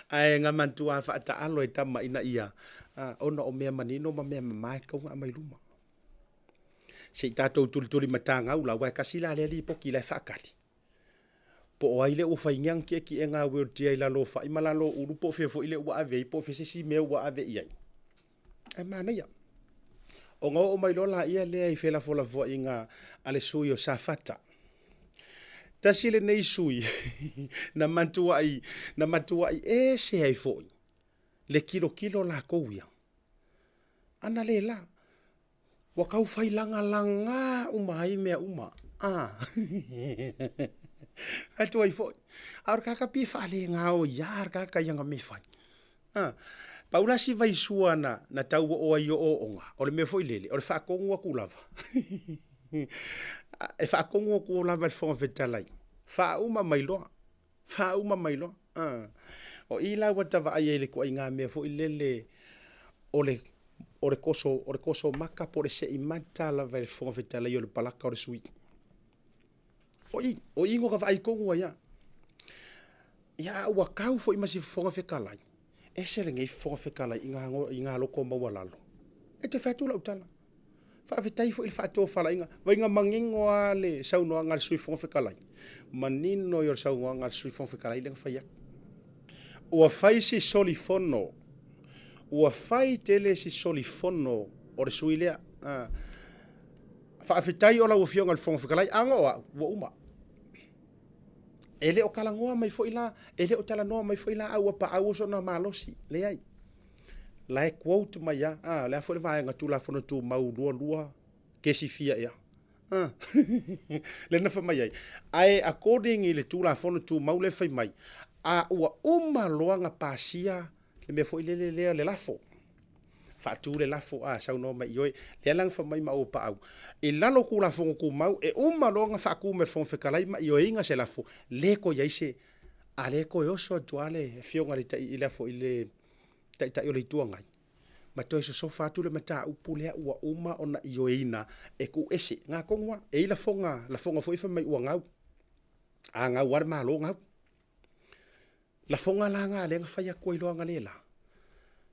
Speaker 1: Ae na manatua faataalo e tama ina ia, ona o mea manino ma mea mama e tatau ona aumai i luma. Se i tatou tulituli matagau la, aua e tasi la lea lipoti la e faatali. Po o ai lea ua faingia ana tietiega wheelchair i lalo o fai ma lalo o ulu po o fea foi lea ua ave ai po o fea se isi mea ua ave i ai. Ae manaia. Ona oo mai loa laia lea i felafolafoaiga a le sui o Safata. Tasi lenei sui na matuai, na matuai ese ai foi le tilotilo latou ia. Ana le la, ua tau fai lagalaga uma ai mea uma. Ah. Atu ai foi. A o le tagata pei e faalegaoi lava le tagata i ana mea e fai. Ah. Pau la si vaisua na, na tau oo ai ooooga, o le mea foi lele, o le faatonu atu lava. E faatonu atu lava e le Fofoga Fetalai. Faauma mai loa. Faauma mai loa. Ah. O i la ua ta vaai ai i le ituaiga mea foi lele o le o le toso, o le toso mata po o le sei mata lava e le Fofoga Fetalai o le palaka o le sui. O i, o i no ka vaai tonu ai a. Ia, a ua tau foi ma si Fofoga Fetalai, ese lenei Fofoga Fetalai i ngā, i ngā loko maualalo. E te fai atu lau tala. Faafetai foi i le faatofalaiga. Vaiga manino lava le saunoaga a le Sui Fofoga Fetalai. Manino ia o le saunoaga a le Sui Fofoga Fetalai lea na fai atu. Ua fai si solifono, ua fai tele si solifono o le sui lea. Faafetai o lau Afioga i le Fofoga Fetalai, a o au, ua uma. E le o talanoa mai foi la, e le o talanoa mai foi la a ua paau sona malosi. Leai. La e quote mai a, a, le a foi le vaega Tulafono Tumau 22 kesi fia ea. Ah. Le na fai mai ai. Ae according i le Tulafono Tumau le fai mai, a ua uma loa na pasia le mea foi lele lea le lafo. Faatu le lafo, a saunoa mai ioe, lea la na fai mai ma ua paau. I lalo o Tulafono Tumau, e uma loa na faatu mai e le Fofoga Fetalai ma ioeina se lafo, le toe i ai se, a lea toe oso atu lava le afioga i le, i le, i le Taitai o le Itu Agai, ma toe sosofa atu le mataupu lea ua uma ona ioeina e tuuese. Ngā tonu lava, e i ai lafoga, lafoga foi fai mai ua gau. A gau lava le Malo, gau. Lafoga la ngā lea na fai atu ai loa analeila.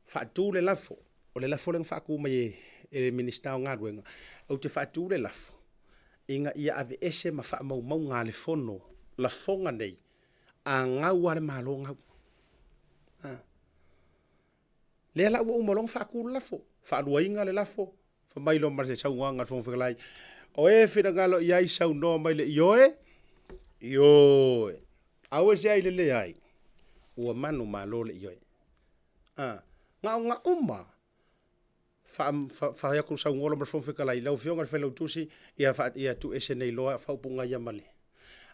Speaker 1: Faatu le lafo, o le lafo lea na faatu mai e, e le Minisita o Galuega, ou te faatu le lafo, ina ia aveese ma faamaumauga a le Fono lafoga nei, a gau lava le Malo, gau. A. Lea la ua uma loa ona faatu le lafo, faaluaina le lafo, fai mai loa ma le saunoaga a le Fofoga Fetalai, o e finagalo i ai saunoa mai le ioe, ioe. Aua se ai le leai, ua manumalo le ioe. A, na ona uma fai atu saunoa loa ma le Fofoga Fetalai, lau Afioga i le Failautusi, ia, ia tuuese nei loa faaupuga ia ma le.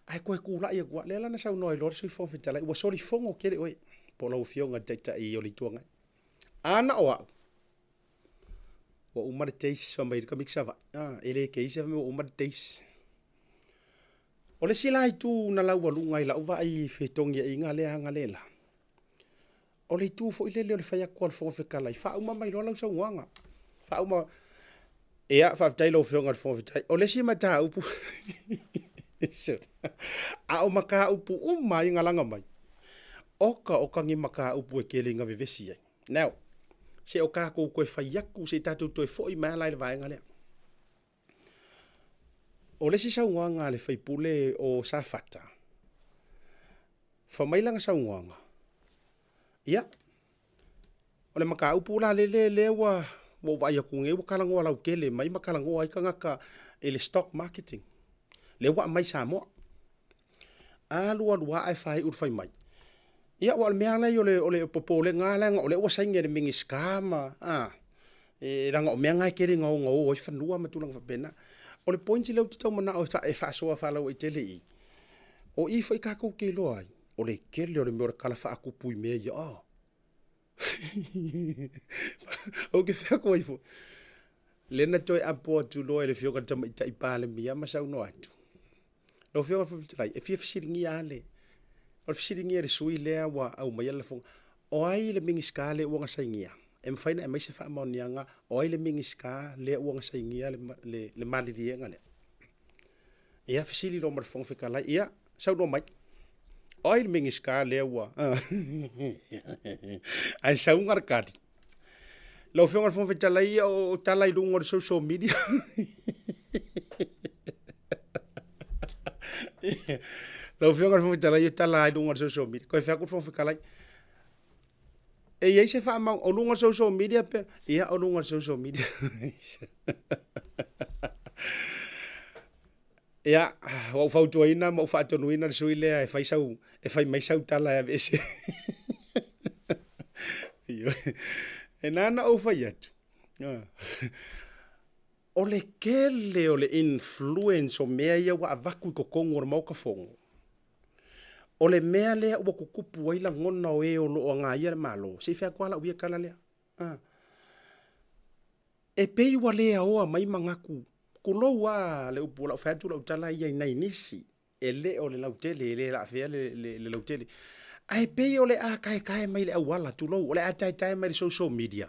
Speaker 1: Ae toe tulai atu lava, lea la na saunoa ai loa le Sui Fofoga Fetalai, ua solifono tele oe, po o lau Afioga i le Taitai o le Itu Agai. A na o au, ua uma le days, fai mai le tamaiti Savaii, ah, e le case, fai mai ua uma le days. O le isi la itu na laualuga i lau vaai i fetogiaiga lea analeila, O le itu foi lele o le fai atu a le Fofoga Fetalai, faauma mai loa lau saunoaga. Faauma. Ia, faafetai i lau Afioga i le Fofoga Fetalai. O le isi mataupu, a o mataupu uma ai na laga mai, oka oka ni mataupu e tele ina vevesi ai. Now, se o tatou toe fai atu, se i tatou toe foi mai lava la i le vaega lea. O le isi saunoaga a le sui usufono o Safata, fai mai lana saunoaga, ia, o le mataupu la lele lea ua ou vaai atu nei ua talanoa lautele mai ma talanoa ai tagata i le stock marketing, lea ua aumai i Samoa. Alu alu lava ae faaiu i le fai mai, ia aua o le mea lava ia o le popolega lava leaga o lea ua saini e le Minisita ma, a, e leaga o mea na e tele ina ogaoga ai fanua ma tulaga faapena. O le point lea ou te tau manao e faasoa faalauaitele i i, o i foi tatou te iloa ai, o le tele o le mea o le tala faatupu i mea ia. A. Ou te fai atu ai foi, lea na toe apo atu loa e le Afioga i le Tamaitai Palemia ma saunoa atu, Lau Afioga i le Fofoga Fetalai, e fia fesiligia lava le, o le fesiligia e le sui usufono lea ua aumaia le lafoga, o ai le Minisita lea ua na sainia? E mafai ona aumai se faamaoniaga o ai le Minisita lea ua na sainia le maliliega lea? Ia, fesili loa ma le Fofoga Fetalai, ia, saunoa mai. O ai le Minisita lea ua... Ae sauga le tali. Lau Afioga i le Fofoga Fetalai, ia o tala i luga o le social media. Lau Afioga i le Fofoga Fetalai, o tala i luga o le social media. Toe fai atu le Fofoga Fetalai, e i ai se faamau, o luga o le social media pe, ia o luga o le social media. Ia, ua ou fautuaina ma ou faatonuina le sui lea e fai sau, e fai mai sau tala e aveese. E na ona ou fai atu, o le tele o le influence o mea ia ua avatu i totonu o le Maota Fono, o le mea lea ua tutupu ai lagona o e o lo o agaia le Malo, se i fai atu lava lau ia tala lea. E pei ua le aoa mai manatu, tulou lava le upu o lau fai atu lau tala ia i nai nisi, e le o le lautele, e le laafea le lautele, ae pei o le a taetae mai le auala, tulou, o le a taetae mai le social media,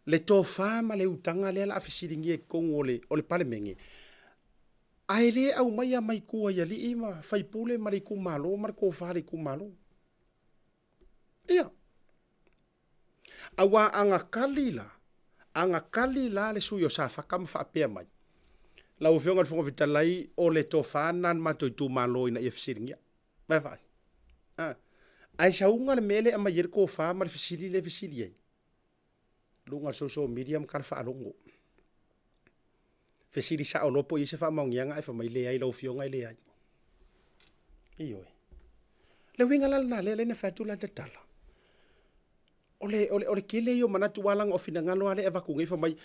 Speaker 1: le tofa ma le utaga lea o le a fesiligia i totonu o le Palemene, ae le aumaia mai tua i alii ma faipule ma le itumalo ma le tofa a le itumalo. Ia. Aua a na kali la, a na kali la le sui o Safata ma faapea mai, Lau Afioga i le Fofoga Fetalai, o le tofa lena a le matou itumalo ina ia fesiligia. Vaai. A. Ae sauga le mea lea e aumai ai le tofa ma le fesili lea e fesili ai, luga o le social media ma tala faalogo. Fesili sao loa po o i ai se faamaoniaga ae fai mai leai lau afioga e leai. Ioe. Le uiga la lena lea na fai atu la tatala. O le, o le, o le tele ia o manatu ua leaga o finagalo lava lea e avatu nei fai mai,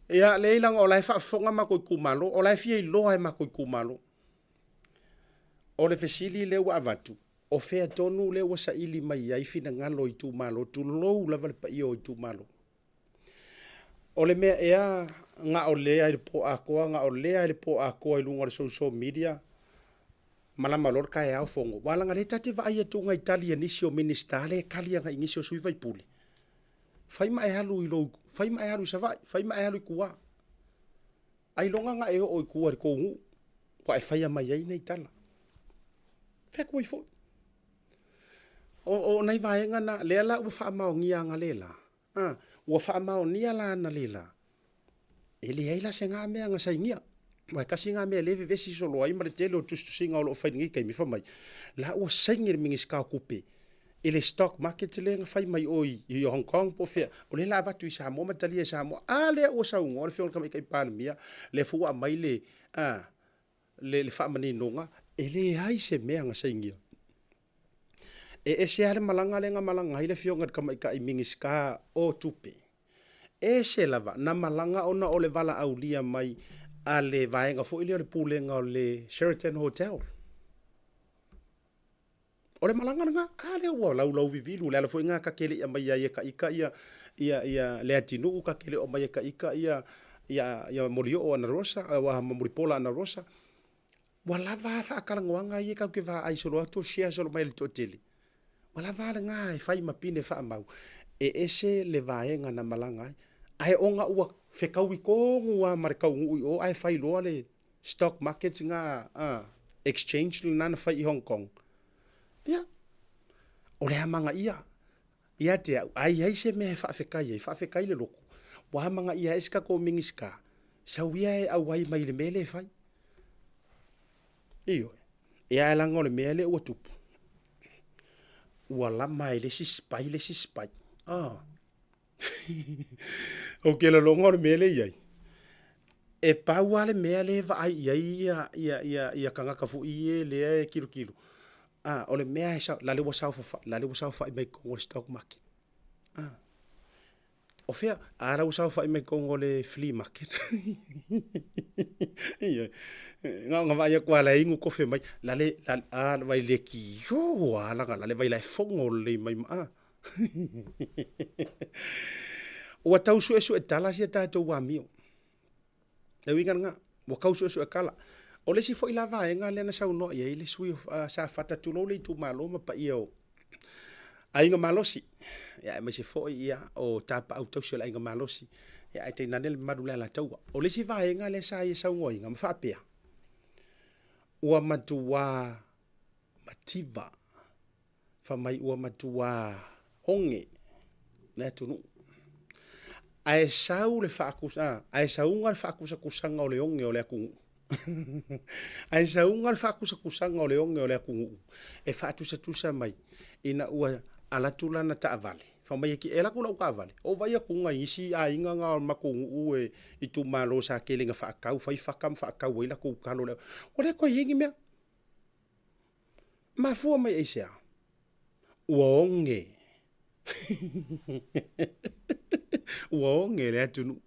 Speaker 1: ia leai leaga o la e faafofoga matou itumalo, o la e fia iloa e matou itumalo. O le fesili lea ua avatu, o fea tonu lea ua saili mai ai finagalo o itumalo, tulou lava le paia o itumalo. O le mea ea na o lea i le po atoa, na o lea i le po atoa i luga o le social media, malama loa le taeao fono. Aua leaga o lea ta te vaai atu i tali a nisi o Minisita lea e tali agai i nisi o sui usufono, fai ma e alu i lou, fai ma e alu i Savaii, fai ma e alu i tua. Ailoga na e oo i tua i le tou nuu ua e faia mai ai nei tala. Fai atu ai foi. O, o nai vaega na, lea la ua faamaonia analeila, a, ua faamaonia la analeila, e leai la se na mea na sainia. Aua e tasi na mea lea e vevesi solo ai ma le tele o tusitusiga o lo o fai i lenei taimi, fai mai, la ua saini le Minisita o Tupe i le stock market lea na fai mai o i Hong Kong po o fea, o lea la avatu i Samoa ma talia e Samoa. A lea ua saunoa le Afioga i le Tamaitai Palemia, lea foi ua aumai le, a, le, le faamaninoga, e leai se mea na sainia. E ese lava le malaga lea na malaga ai le Afioga i le Tamaitai Minisita o Tupe. Ese lava na malaga ona o le valaaulia mai a le vaega foi lea o le Pulega o le Sheraton Hotel. O le malaga lena, a lea ua laulauvivilu, o le ala foi lena ta te le i aumaia ai e ta ita ia, ia, ia le atinuu, ta te le o aumaia e ta ita ia, ia, ia Molioo Anarosa, aua ma Mulipola Anarosa. Ua lava a faatalanoaga ia tatou te vaai solo atu o share solo mai e le toatele. Ua lava a lena e fai ma pine faamau, e ese le vaega na malaga ai. Ae ona ua fetaui tonu lava ma le taunuu i o ae fai loa le stock market na a, exchange lena na fai i Hong Kong. Ia, o le amanaia ia te au, a i ai se mea e faafetai ai, faafetai le loto, ua amanaia ai se tatou Minisita, sau ia e auai mai i le mea lea e fai. Ioe. Ia ae leaga o le mea lea ua tupu, ua lama e le isi spy le isi spy. Ah. Ou te lagona o le mea lea e i ai, e pau lava le mea lea e vaai i ai ia, ia, ia, ia tagata foi ia lea e tilotilo, ah, o le mea e sao, lale ua saofafai, lale ua saofai mai totonu o le stock market. Ah. O fea? A la ua saofai mai totonu o le flea market. Ioe. Na ona vaai atu lava la e inu kofe mai, lale, lale, a, vai le kio a lana lale vai la e fono lelei mai ma, a. Ua tau suesue tala si a tatou amio. Le uiga lena, ua tau suesue tala. O le isi foi la vaega lea na saunoa i ai le sui o Safata, tulou le itumalo ma paia o Aiga Malosi, ia aemaise foi ia o tapaau tausi o le Aiga Malosi, ia ae tainane le mamalu o le Alataua. O le isi vaega lea sa ia saunoaina ma faapea, ua matua mativa, fai mai ua matua oge le atunuu. Ae sau le faakusa, ae sauga le faakusakusaga o le oge o le atunuu. Ae sauga le faakusakusaga o le oge o le atunuu e faatusatusa mai ina ua alu atu lana taavale. Fai mai e alu atu lau taavale, ou vaai atu i isi aiga na o le matou nuu e itumalo sa tele ina faatau, fai faka ma faatau ai latou talo. Ua le toe i ai ni mea. Mafua mai aisea? Ua oge. Ua oge le atunuu.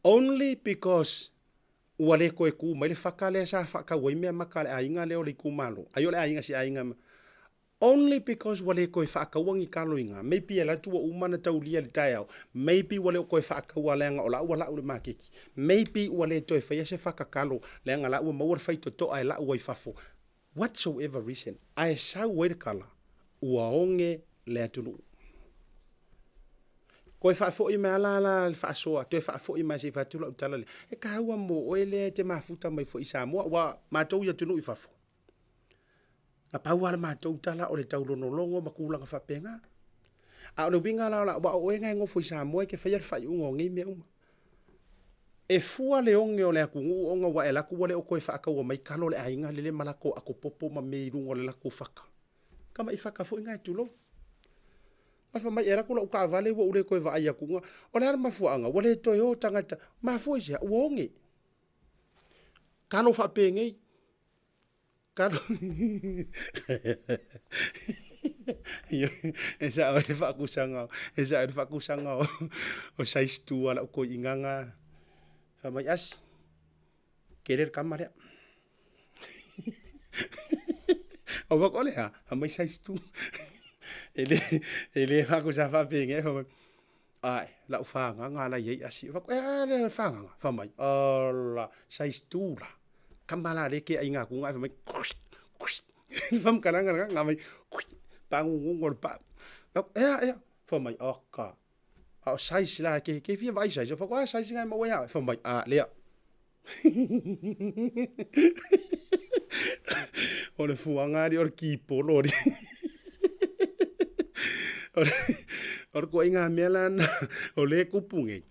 Speaker 1: Only because ua le toe tu mai le faka lea sa faatau ai meamata a le aiga lea o le itumalo. Ai o le aiga si aiga. Only because ua le toe faataua ni talo i ina. Maybe e alu atu ua uma ona taulia i le taeao. Maybe ua le o toe faataua leaga o la ua lau i le maketi. Maybe ua le toe faia se faka talo leaga la ua maua le faitotoa e lau ai fafo. Whatsoever reason, ae sau ai le tala, ua oge le atunuu. Toe faafoi mai lava la le faasoa, toe faafoi mai se i fai atu lau tala lea. E taua mo oe lea e te mafuta mai foi i Samoa, aua matou i atunuu i fafo, na pau lava le matou tala o le taulonolono ma tulaga faapena. A o le uiga la, aua o oe na e nofo i Samoa e te faia le faaiuga o nei mea uma. E fua le oge o le atunuu ona ua e alu atu ua le o toe faataua mai talo a le aiga lele ma latou ato popo ma mea i luga o le latou faka. Tamai faka foi na e tulou. Ae fai mai e alu atu lau taavale ua ou le toe vaai atu. O le a le mafuaaga? Ua le toe o tagata. Mafua i se a? Ua oge. Talo faapenei. Talo. E sao ai le faakusaga, e sao ai le faakusaga o size 2 a lau toeaina na. Fai mai, Asi, kele le tama lea. Ou fai atu, o le a? Fai mai size 2. E le, e le faakusa faapenei, fai mai, Ae, lau fagaga la i ai asi. Ou fai atu, e a le fagaga? Fai mai, ola, size 2 la. Tama la le ke aiga atu fai mai, le faamatalaga lena, na mai, paagugugu o le pau. E a, e a? Fai mai, oka, a o size la, ke, ke fia vaai size. Ou fai atu, a size na e maua ia oe. Fai mai, a, lea. O le fuaga alii o le kipolo alii. O le ituaiga mea la lena o lea e tupu nei.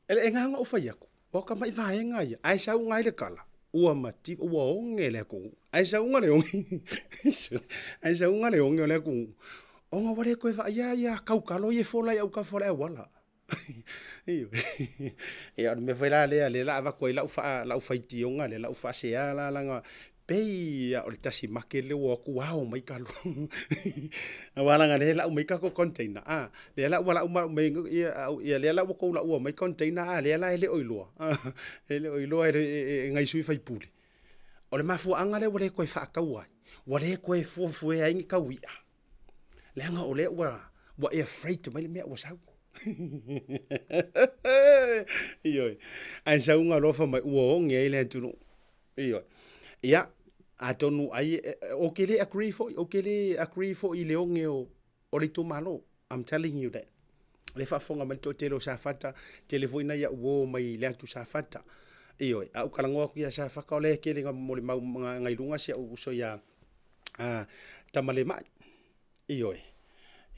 Speaker 1: E na ona ou fai atu, aua o tamai vaega ia, ae sauga ai le tala, ua mativa, ua oge le atunuu. Ae sauga le oge, ae sauga le oge o le atunuu, ona ua le toe vaaia ia kaukalo ia e fola i autafa o le auala. Ia o le mea foi la lea lea la avatu ai lau faa lau faitioga lea lau faasea la leaga pei lava o le tasi market lea ua o atu ao mai talo aua leaga lea e lau mai tatou container a lea la ua lau mai ia lea la ua tou laua mai container a lea la e le o iloa e le o iloa e nai sui usufono. O le mafuaaga lea ua le toe faataua ai ua le toe fuafuaina ai ni taui'a Leaga o lea ua, ua air freight mai le mea ua sau. Ioe. Ae sauga alofa mai ua oge ai le atunuu. Ioe. Ia, Atonu ai, ou te le agree foi, ou te le agree foi i le oge o, o le itumalo. I'm telling you that. Le faafofoga mai le toatele o Safata, tele foi nai au uo mai le atu Safata. Ioe, a ou talanoa atu ia Safata, o lea e tele na molimau nai luga si au uso ia Tamalema'i. Ioe,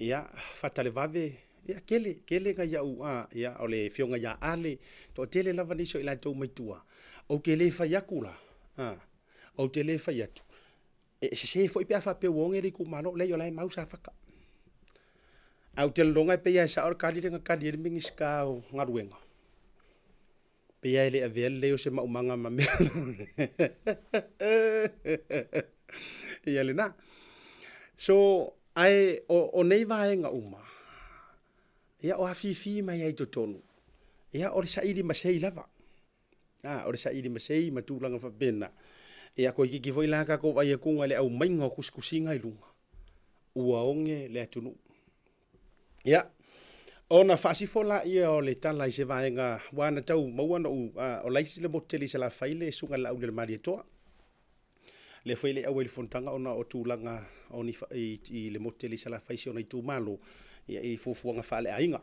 Speaker 1: ia, Fatalevave, ia, tele, tele nai au, ia, o le afioga ia Ale, toatele lava nisi o i latou mai tua. Ou te le fai atu la, ou te le fai atu, e sese foi pe a faapea ua oge le itumalo, leai o la e mau Safata. Ae ou te lagona e pei lava e sao le tali lea na tali ai le Minisita o Galuega, pei lava e le avea lelei o se maumaga ma mea ia lena. So, ae o nei vaega uma, ia o afifi mai ai i totonu, ia o le saili masei lava. A, o le saili masei ma tulaga faapena. Ia toeitiiti foi la tatou vaai atuga i le aumaiga o tusitusiga i luga, ua oge le atunuu. Ia, ona faasifo laia o le tala i se vaega ua na tau maua na ou, o la isi le motu tele i Salafai le Susuga i le Laauli a le Malietoa. Lea foi e le i auai i le fonotaga ona o tulaga o ni, i le motu tele i Salafai i si ona itumalo, ia, i fuafuaga faaleaiga.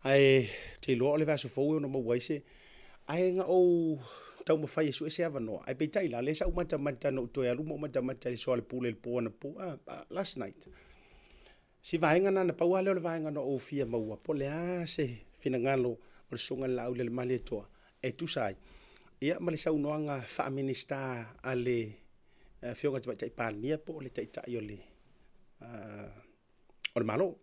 Speaker 1: Ae ou te iloa o le vaiaso fou e ono maua ai se, ae na ou taumafai e sue se avanoa, ae peitai la, lea sa ou matamata na ou toe alu ma ou matamata i le soalepule i le po anapo, last night. Si vaega lena, na pau lava lea o le vaega na ou fia maua, po o le a se finagalo o le Susuga i le Laauli a le Malietoa e tusa ai ia ma le saunoaga faa-Minisita a le Afioga i le Tamaitai Palemia po o le Taitai o le, o le Malo.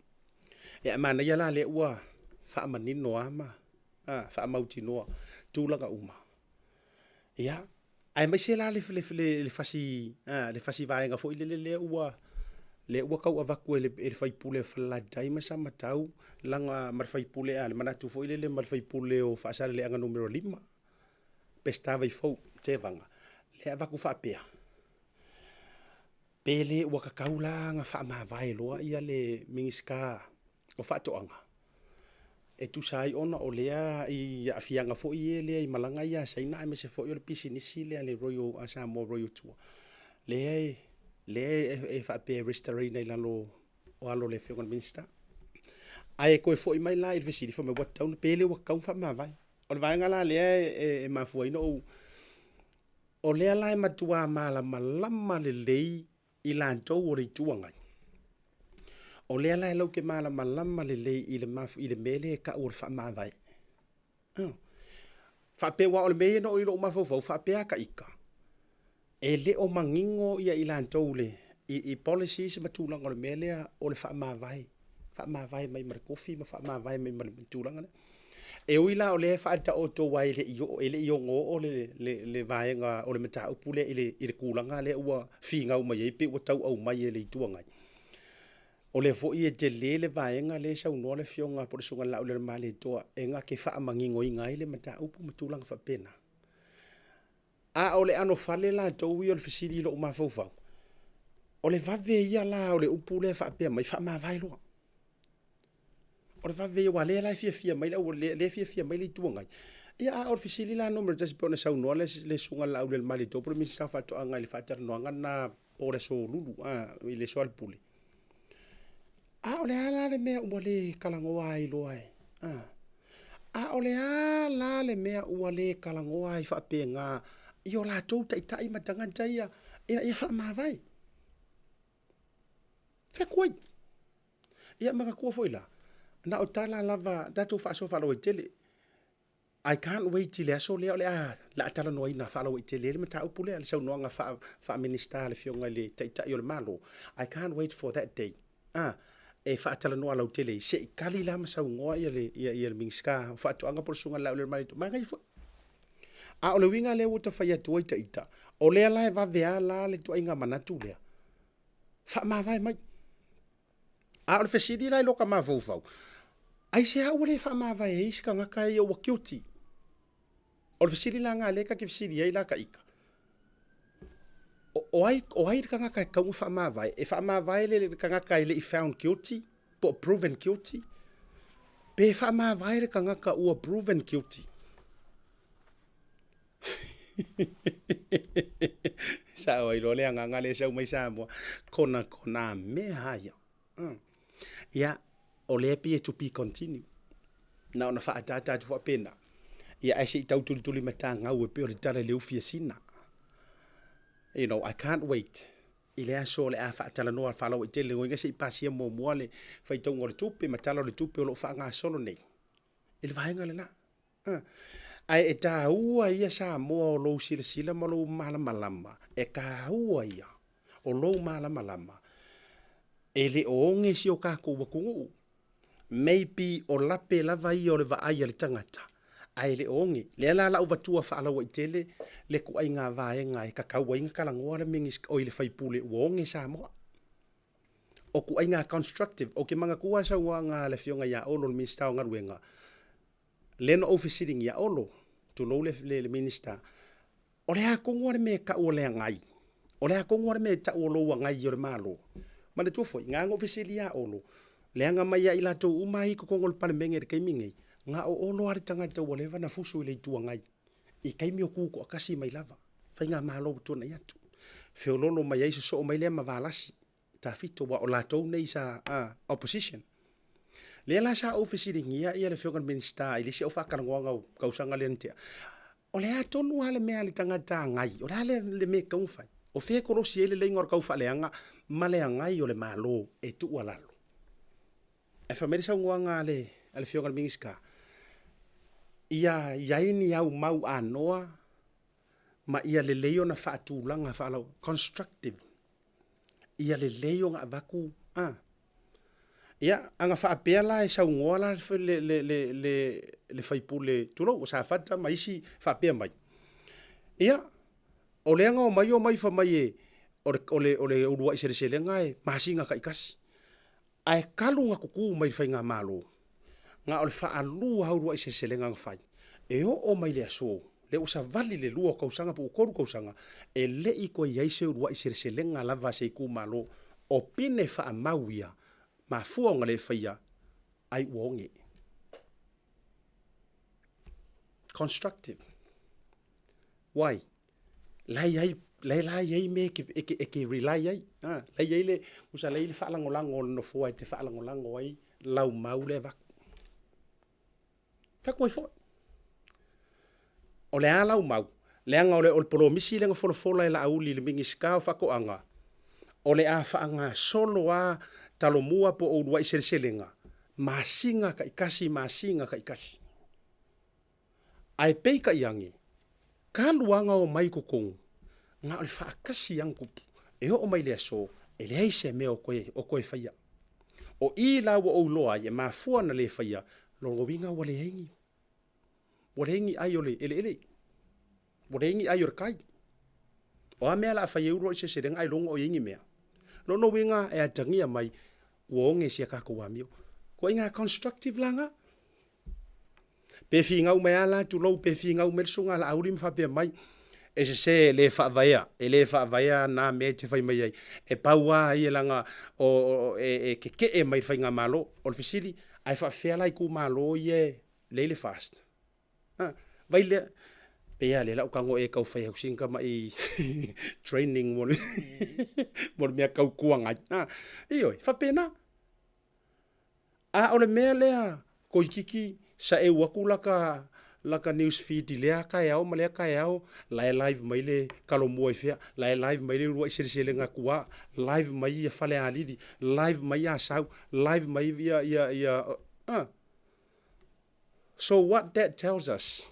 Speaker 1: Ia, e manaia la lea ua faamanino lava ma faamautinoa tulaga uma. Ia, aemaise la le, le, le, le fasi, le fasi vaega foi lele lea ua, lea ua tau avatu e le, e le faipule o Falelatai ma Samatau laga ma le faipule, le manatu foi lele ma le faipule o Faasaleleaga Nu.5, Peseta Vaifou Tevaga, lea e avatu faapea, pe le ua tatau la ona faamavae loa ia le Minisita o Faatoaga e tusa ai ona o lea i aafiaga foi ia lea i malaga ia a Saina aemaise foi o le pisinisi lea a le Royal a Samoa Royal Tour lea e lea e faapea e resitalaina i lalo o alo o le Afioga i le Minisita. Ae toe foi mai la i le fesili fai mai ua tatau pe le ua tatau ona faamavae. O le vaega la lea e mafua ai ona ou o lea la e matua malamalama lelei i latou o le Itu Agai. O lea la e lau te malamalama lelei i le, i le mea lea e tau o le faamavae. Faapea, aua o le mea ia na oo i lou mafaufau, faapea a ita, e le o manino ia i latou le, i, i policies ma tulaga o le mea lea o le faamavae, faamavae mai ma le tofi ma faamavae mai ma le tulaga lea. E ui la o lea e faataoto aua e le i oo, e le i ono oo le, le, le vaega o le mataupu lea i le, i le tulaga lea ua finau mai ai pei ua tau aumai e le Itu Agai. O lea foi e tele le vaega lea e saunoa le Afioga po o le Susuga i le Laaulialemalietoa e na te faamaninoina ai le mataupu ma tulaga faapena. A o le anofale latou ia o le fesili i lou mafaufau, o le vave ia la o le upu lea e faapea mai, faamavae loa. O le vave ia, aua o lea la e fiafia mai le au, lea e fiafia mai le Itu Agai. Ia, a o le fesili la numera tasi pei ona saunoa le, le Susuga i le Laaulialemalietoa po o le Minisita o Faatoaga i le faatalanoaga lena po o le Aso Lulu, a, i le Soalepule. A o le a la le mea ua le talanoa ai loa e, a? A o le a la le mea ua le talanoa ai faapena i o latou taitai ma tagata ia ina ia faamavae? Fai atu ai. Ia manatua foi la, na o tala lava, tatou faasoa faalauaitele. I can't wait i le aso lea o le a, le a talanoaina faalauaitele ai le mataupu lea, le saunoaga faa, faa-Minisita a le Afioga i le Taitai o le Malo. I can't wait for that day. Ah, e faatalanoa lautele ai, se i tali la ma saunoa ia le, ia, ia le Minisita o Faatoaga po o le Susuga i le Laaulialemalietoa. Manaia foi. A o le uiga lea ua ta fai atu ai ita, o lea la e vave a la le ituaiga manatu lea, faamavae mai. A o le fesili la i loka mafaufau, aisea ua le faamavae ai isi tagata ia ua guilty? O le fesili la lena lea ta te fesili ai la ta ita. O, o ai, o ai le tagata e tatau ona faamavae? E faamavae le, le tagata e le i found guilty po o proven guilty? Pe faamavae le tagata ua proven guilty? Sao ai loa le agaga lea e sau mai Samoa, kona kona mea a ia. Ia, o lea e pei e to be continue. Na ona faaataata atu faapena. Ia ae se i tau tulituli matagau e pei o le tala i le ufi a Sina. You know, I can't wait i le aso o le a faatalanoa faalauaitele le se i pasia muamua le faitauga o le tupe ma tala o le tupe o lo o faagasolo nei i le vaega lena. Ae e taua ia Samoa o lou silasila ma lou malamalama, e taua ia o lou malamalama e le o oge si o tatou atunuu. Maybe o lape lava ia o le vaai a le tagata, ae le o oge. Lea la lau vatua faalauaitele le ituaiga vaega e tatau ai ona talanoa le Minisita, oi le sui usufono ua oge Samoa. O ituaiga constructive. Ou te manatua le saunoaga a le Afioga ia Olo le Minisita o Galuega, lea na ou fesiligia, Olo, tulou le, le, le Minisita, o le a tonu lava le mea e tau o le agai? O le a tonu lava le mea e tau o lou agai o le Malo? Manatua foi, na ona ou fesili ia Olo, leaga mai ia i latou uma i totonu o le Palemene i le taimi nei, na o Olo lava le tagata ua leva ona fusu i le Itu Agai i taimi o tutoatasi mai lava, faigamalo ua tuanai atu. Feoloolo mai ai, sosoo mai lea ma Valasi Tafito, aua o latou nei sa opposition. Lea la sa ou fesiligia ia le Afioga i le Minisita i le isi au faatalanoaga o tausaga lea na tea, o le a tonu lava le mea a le tagata agai, o le a le, le mea e tatau ona fai? O fea e kolosi ai le leiga o le taufaaleaga ma le agai o le Malo e tuualalo? Ae fai mai le saunoaga a le, a le Afioga i le Minisita, ia i ai ni au mau anoa ma ia lelei ona faatulaga faalau, constructive, ia lelei ona avatu a. Ia, ana faapea la e saunoa la le, le, le, le, le faipule, tulou, o Safata ma isi faapea mai. Ia, o lea na omai omai fai mai e, o le, o le, o le uluai seleselega e masina taitasi. Ae talu ona tutu mai le faigamalo, na o le faalua lava uluai seleselega na fai. E oo mai le aso, lea ua savali le 2 tausaga po ua 3 tausaga, e le i toe i ai se uluai seleselega lava a se itumalo. O pine faamau ia, mafua ona le faia, ai ua oge. Constructive. Why? La i ai, la la i ai mea e ke, e ke, e ke rely ai. Ha, la i ai le, usa la i le faalagolago o le nofoa e te faalagolago ai lau mau lea avatu. Fai atu ai foi. O le a lau mau? Leaga o le, o le polomisi lea na folafola e Laauli i le Minisita o Faatoaga, o le a faagasolo a Talomua po o uluai seleselega, masina taitasi, masina taitasi. Ae peitai ane, talu lava ona omai i totonu, na o le faatasi lava ona tupu. E oo mai le aso, e leai se mea o toe, o toe faia. O i la ua ou iloa ai, e mafua ona le faia, lona uiga ua leai ni, ua leai ni ai o le eleele, ua leai ni ai o le tai. O a mea o le a fai ai uluai seleselega ailoga o i ai ni mea? Lona uiga e atagia mai, ua oge si a tatou amio. Ituaiga constructive la na. Pe finau mai lava la, tulou, pe finau mai le susuga a Laauli ma faapea mai, e sese e le faavaea, e le faavaea na mea e te fai mai ai. E pau lava ia leaga o, o, e, e tetee mai le faigamalo. O le fesili, ae faafefea la itumalo ia e lea i le FAST? Ha, vai lea, pei lava lea la ou tago e tau fai atu sina tamai training mo le, mo le mea tau Itu Agai. Ha, ioe, faapena. A o le mea lea, toeitiiti saeu atu laka laka news feed i lea taeao ma lea taeao, la e live mai le Talomua i fea, la e live mai le uluai seleselega tua, live mai ia Falealili, live mai Asau, live mai ia ia ia a. So what that tells us?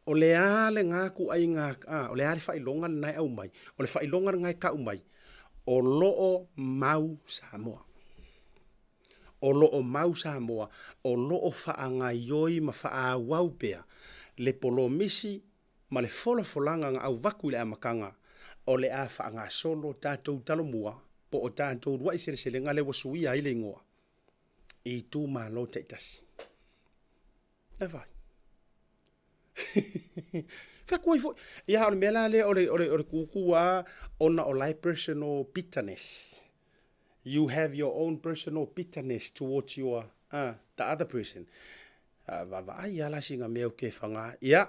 Speaker 1: O le a lena ituaiga, a, o le a le faailoga lena e aumai? O le faailoga lena e tau mai, o lo o mau Samoa. O lo o mau Samoa, o lo o faagaioi ma faaauau pea le polomisi ma le folafolaga na auvatu i le amataga, o le a faagasolo tatou Talomua po o tatou uluai seleselega lea ua suia ai le igoa i itumalo taitasi. E fai. Fai atu ai foi. Ia, o le mea la lea o le, o le, o le kūkū a ona o lae personal bitterness. You have your own personal bitterness towards your, the other person. Vaavaai lava la sina mea o ke whanga. Ia.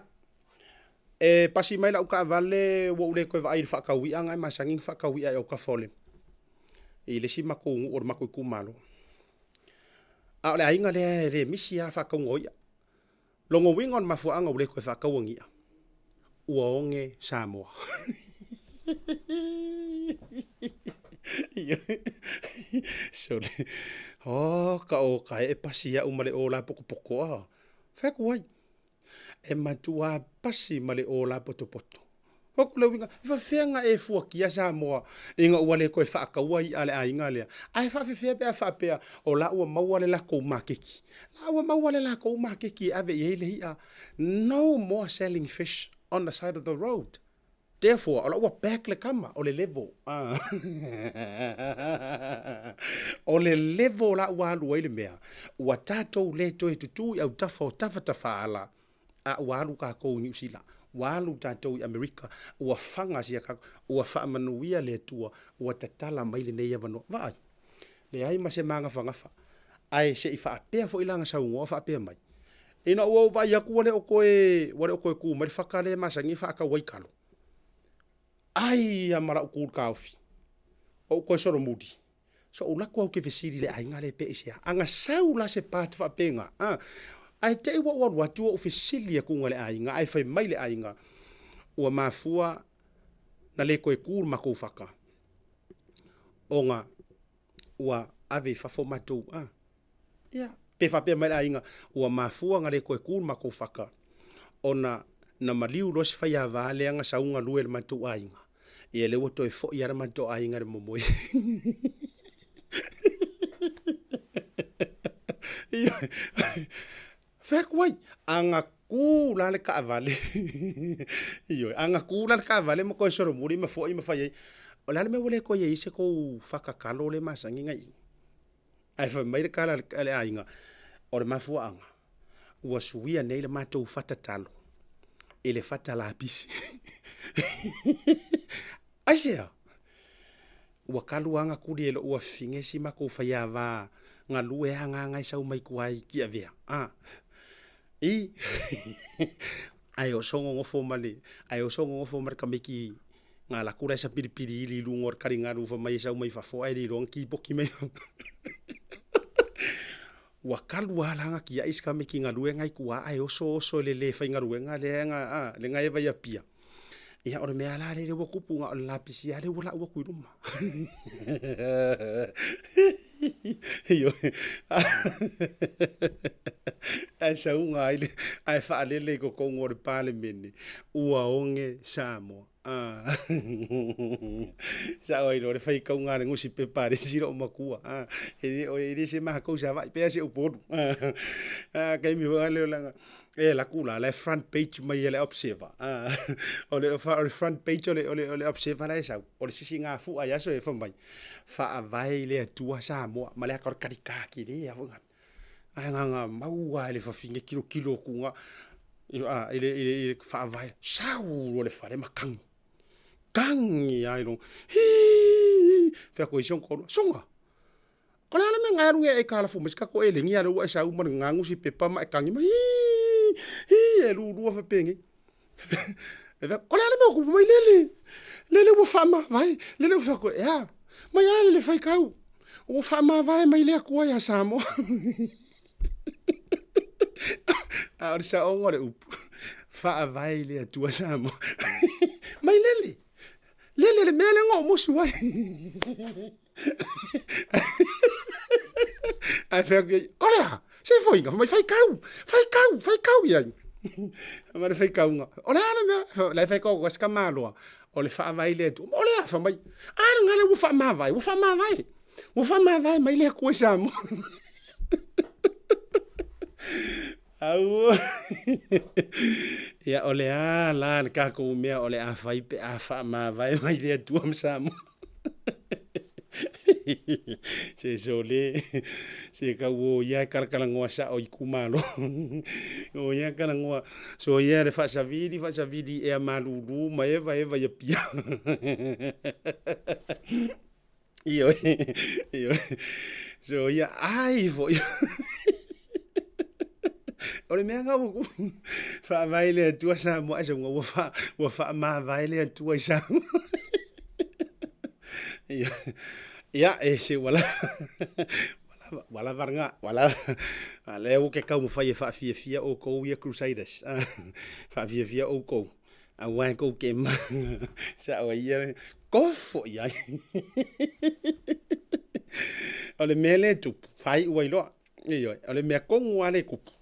Speaker 1: E pasi mai lau taavale ua ou le toe vaai i le faataui'a na e masani ona faataui'a i autafa o le i le isi matou nuu o le matou itumalo. A o le aiga lea e le misi lava faatauga o i'a. Lona uiga o le mafuaaga ua le toe faataua ni i'a, ua oge Samoa. Sole, oka oka e pasi au ma le ola potopoto a. Fai atu ai, e matua pasi ma le ola potopoto. Fai atu le uiga, e faafefea ona e fuatia Samoa ina ua le toe faataua i'a a le aiga lea? Ae faafefea pe a faapea o la ua maua le latou maketi? La ua maua le latou maketi e ave i ai le i'a. No more selling fish on the side of the road. Therefore, o la ua back le tama, o le level. O le level la ua alu ai le mea, ua tatou le toe tutū i autafa o tafatafaala, a ua alu tatou i Niu Sila, ua alu tatou i Amerika, ua faga si a tatou, ua faamanuia le Atua, ua tatala mai lenei avanoa. Vaai, leai ma se magafagafa, ae se i faapea foi la ona saunoa faapea mai, ina ua ou vaai atu ua le o toe, ua le o toe tu mai le fata lea e masani ona faatau ai talo, ai lava ma lau tu i le taofi, ou toe solomuli, so ou alu atu lava ou te fesili i le aiga lea pe aisea. A na sau la se part faapena, a, ae te i ua ou alu atu ou fesili atu i le aiga, ae fai mai le aiga, ua mafua na le toe tu le matou fata, ona ua ave i fafo matou, a, ia, pe faapea mai le aiga, ua mafua ona le toe tu le matou fata, ona na maliu loa si faiava lea na sau galue i le matou aiga, ia lea ua toe foi lava le matou aiga i le momoe. Fai atu ai, a na tu la le taavale, ioe, a na tu la le taavale ma toe solomuli ma foi ma fai ai, o le a le mea ua le toe i ai se tou fata talo lea e masani ona i i? Ae fai mai le tala a le aiga, o le mafuaaga, ua suia nei le matou fata talo i le fata lapisi. Aisea? Ua talu lava ona tuli e lou afafine si matou faiava galue agaga e sau mai tua i Tiavea. A, i, ae oso nonofo ma le, ae oso nonofo ma le tamaiti na alu atu la e sapilipili ili i luga o le taligalu fai mai e sau mai fafo ae le iloa na kipoti mai. Ua talu lava la ona tiai si tamaiti galue na i tua ae oso oso i le le faigaluega lea na, a, le na eva i Apia. Ia o le mea la lea ua tupu na o le lapisi lava lea ua lau atu i luma. Ioe. Ae sauga ai le, ae faalele i totonu o le Palemene, ua oge Samoa. Sao ai loa le faitauga a le nusipepa a le isi loomatua. E le o e le se matou Savaii pea se Upolu. Taimi foi lea leaga e alu atu la, la e front page mai e le Observer. O le front page o le Observer la e sau, o le sisigafua i aso e fai mai, Faavae i le Atua Samoa ma le ata o le kalika tele lava foi lena. Ae na mau lava e le fafine tilotilo atu i le faavae, sau loa le fale ma tagi, tagi lava i luga, hii, fai atu ai si ona toalua, Suga, o le a le mea na e alu nei e aitalafu mai si tatou elegi a o lea ua e sau ma le nusipepa ma e tagi mai, hii, hii, e lulua faapenei. O le a le mea ua tupu mai Lele? Lele ua faamavae, Lele ua fai atu, e a? Mai a Lele faitau, ua faamavae mai le Atua ia Samoa. A o le saoga o le upu, faavae i le Atua Samoa. Mai Lele, Lele le mea lea na ou musu ai. Ae fai atu i ai, o le a? Se foiga, fai mai, faitau, faitau, faitau i ai. Ma le faitauga, o le a le mea? La e faitau atu si tamaloa, o le faavae i le Atua. O le a? Fai mai, a lena lea ua faamavae, ua faamavae, ua faamavae mai le Atua i Samoa. Aua. Ia, o le a la le tatou mea o le a fai pe a faamavae mai le Atua ma Samoa? Se sole, se tau o ia e talatalanoa sao i itumalo. O ia e talanoa, so ia le faasavili, faasavili ea malulu ma eva eva i Apia. Ioe, ioe. So ia ai foi. O le mea lena ua tupu, faavae i le Atua Samoa ae sau ua fa, ua faamavae le Atua i Samoa. Ia, ia e se ua lava, ua lava lena, ua lava. A lea ua ke taumafai e faafiafia outou ia Crusaders. Faafiafia outou. Aua e tou te ma, sao ai ia, kofo i ai. O le mea lea e tupu, faaiu ai loa. Ioe, o le mea tonu lava lea e tupu,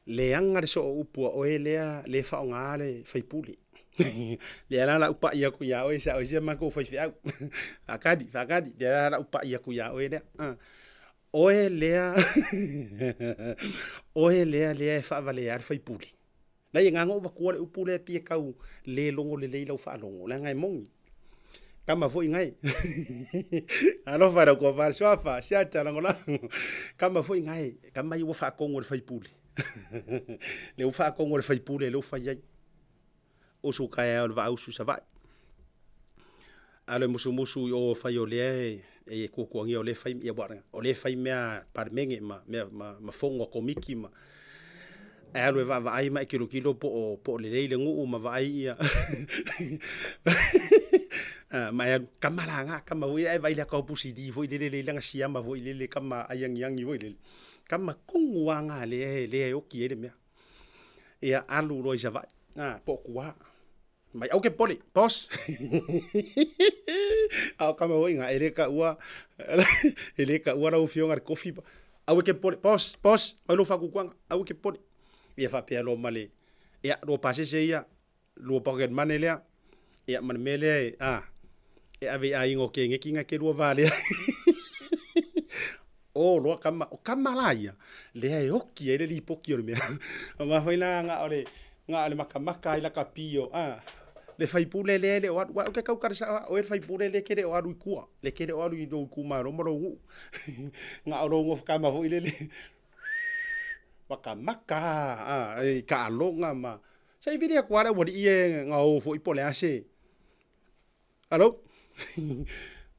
Speaker 1: leaga le soo upu a oe lea le faaaoga le faipule. Lea la lau pai atu ia oe sao ai sia matou faifeau. Faatali, faatali, lea la lau pai atu ia oe lea. Oe lea, oe lea lea e faavalea le faipule. Leai, e na ona ou avatua le upu lea pei e tau le logo lelei lau faalogo, leaga e moni. Tama foi gae. Alofa i lau tofa le suafa, siata lagolago. Tama foi gae, tama ia ua faatonu e le faipule. Lea ua faatonu e le faipule lea ua fai ai. Usu taeao i le Vaa-usu i Savaii. Alu e musumusu i o fai o lea e tuatuagia o lea e fai, ia o lea e fai mea a Palemene ma mea ma fono a Komiti ma ae alu e vaavaai ma e tilotilo po o po o lelei le nuu ma vaai ia ma e alu tama la na tama foi ae vaai i le ata o pusili foi lele lea i lana siama foi lele tama ai agiagi foi lele tama tonu lava na lea lea e oti ai le mea. Ia alu loa i Savaii po o tua mai aua ke popole boss a o tama foi na e le taua e le taua lau afioga i le kofi aua ke popole boss boss mai lou faatuatuaga aua ke popole ia faapea loa ma le ia lua pasese ia lua pocket money lea ia ma le mea lea e a e ave i aiga o Keneti na te lua valea o loa tama o tama la ia lea e oti ai le lipoti o le mea aua foi la na o le na o le makamaka ai laka pio a le faipule lea e le o alu aua ou te tau tala sao lava oe le faipule lea e te le o alu i tua lea e te le o alu i lou itumalo ma lou nuu na o lou nofotama foi lele makamaka a i taaloga ma se i vili atu lava le aualii ia e gao foi po o le a se Alo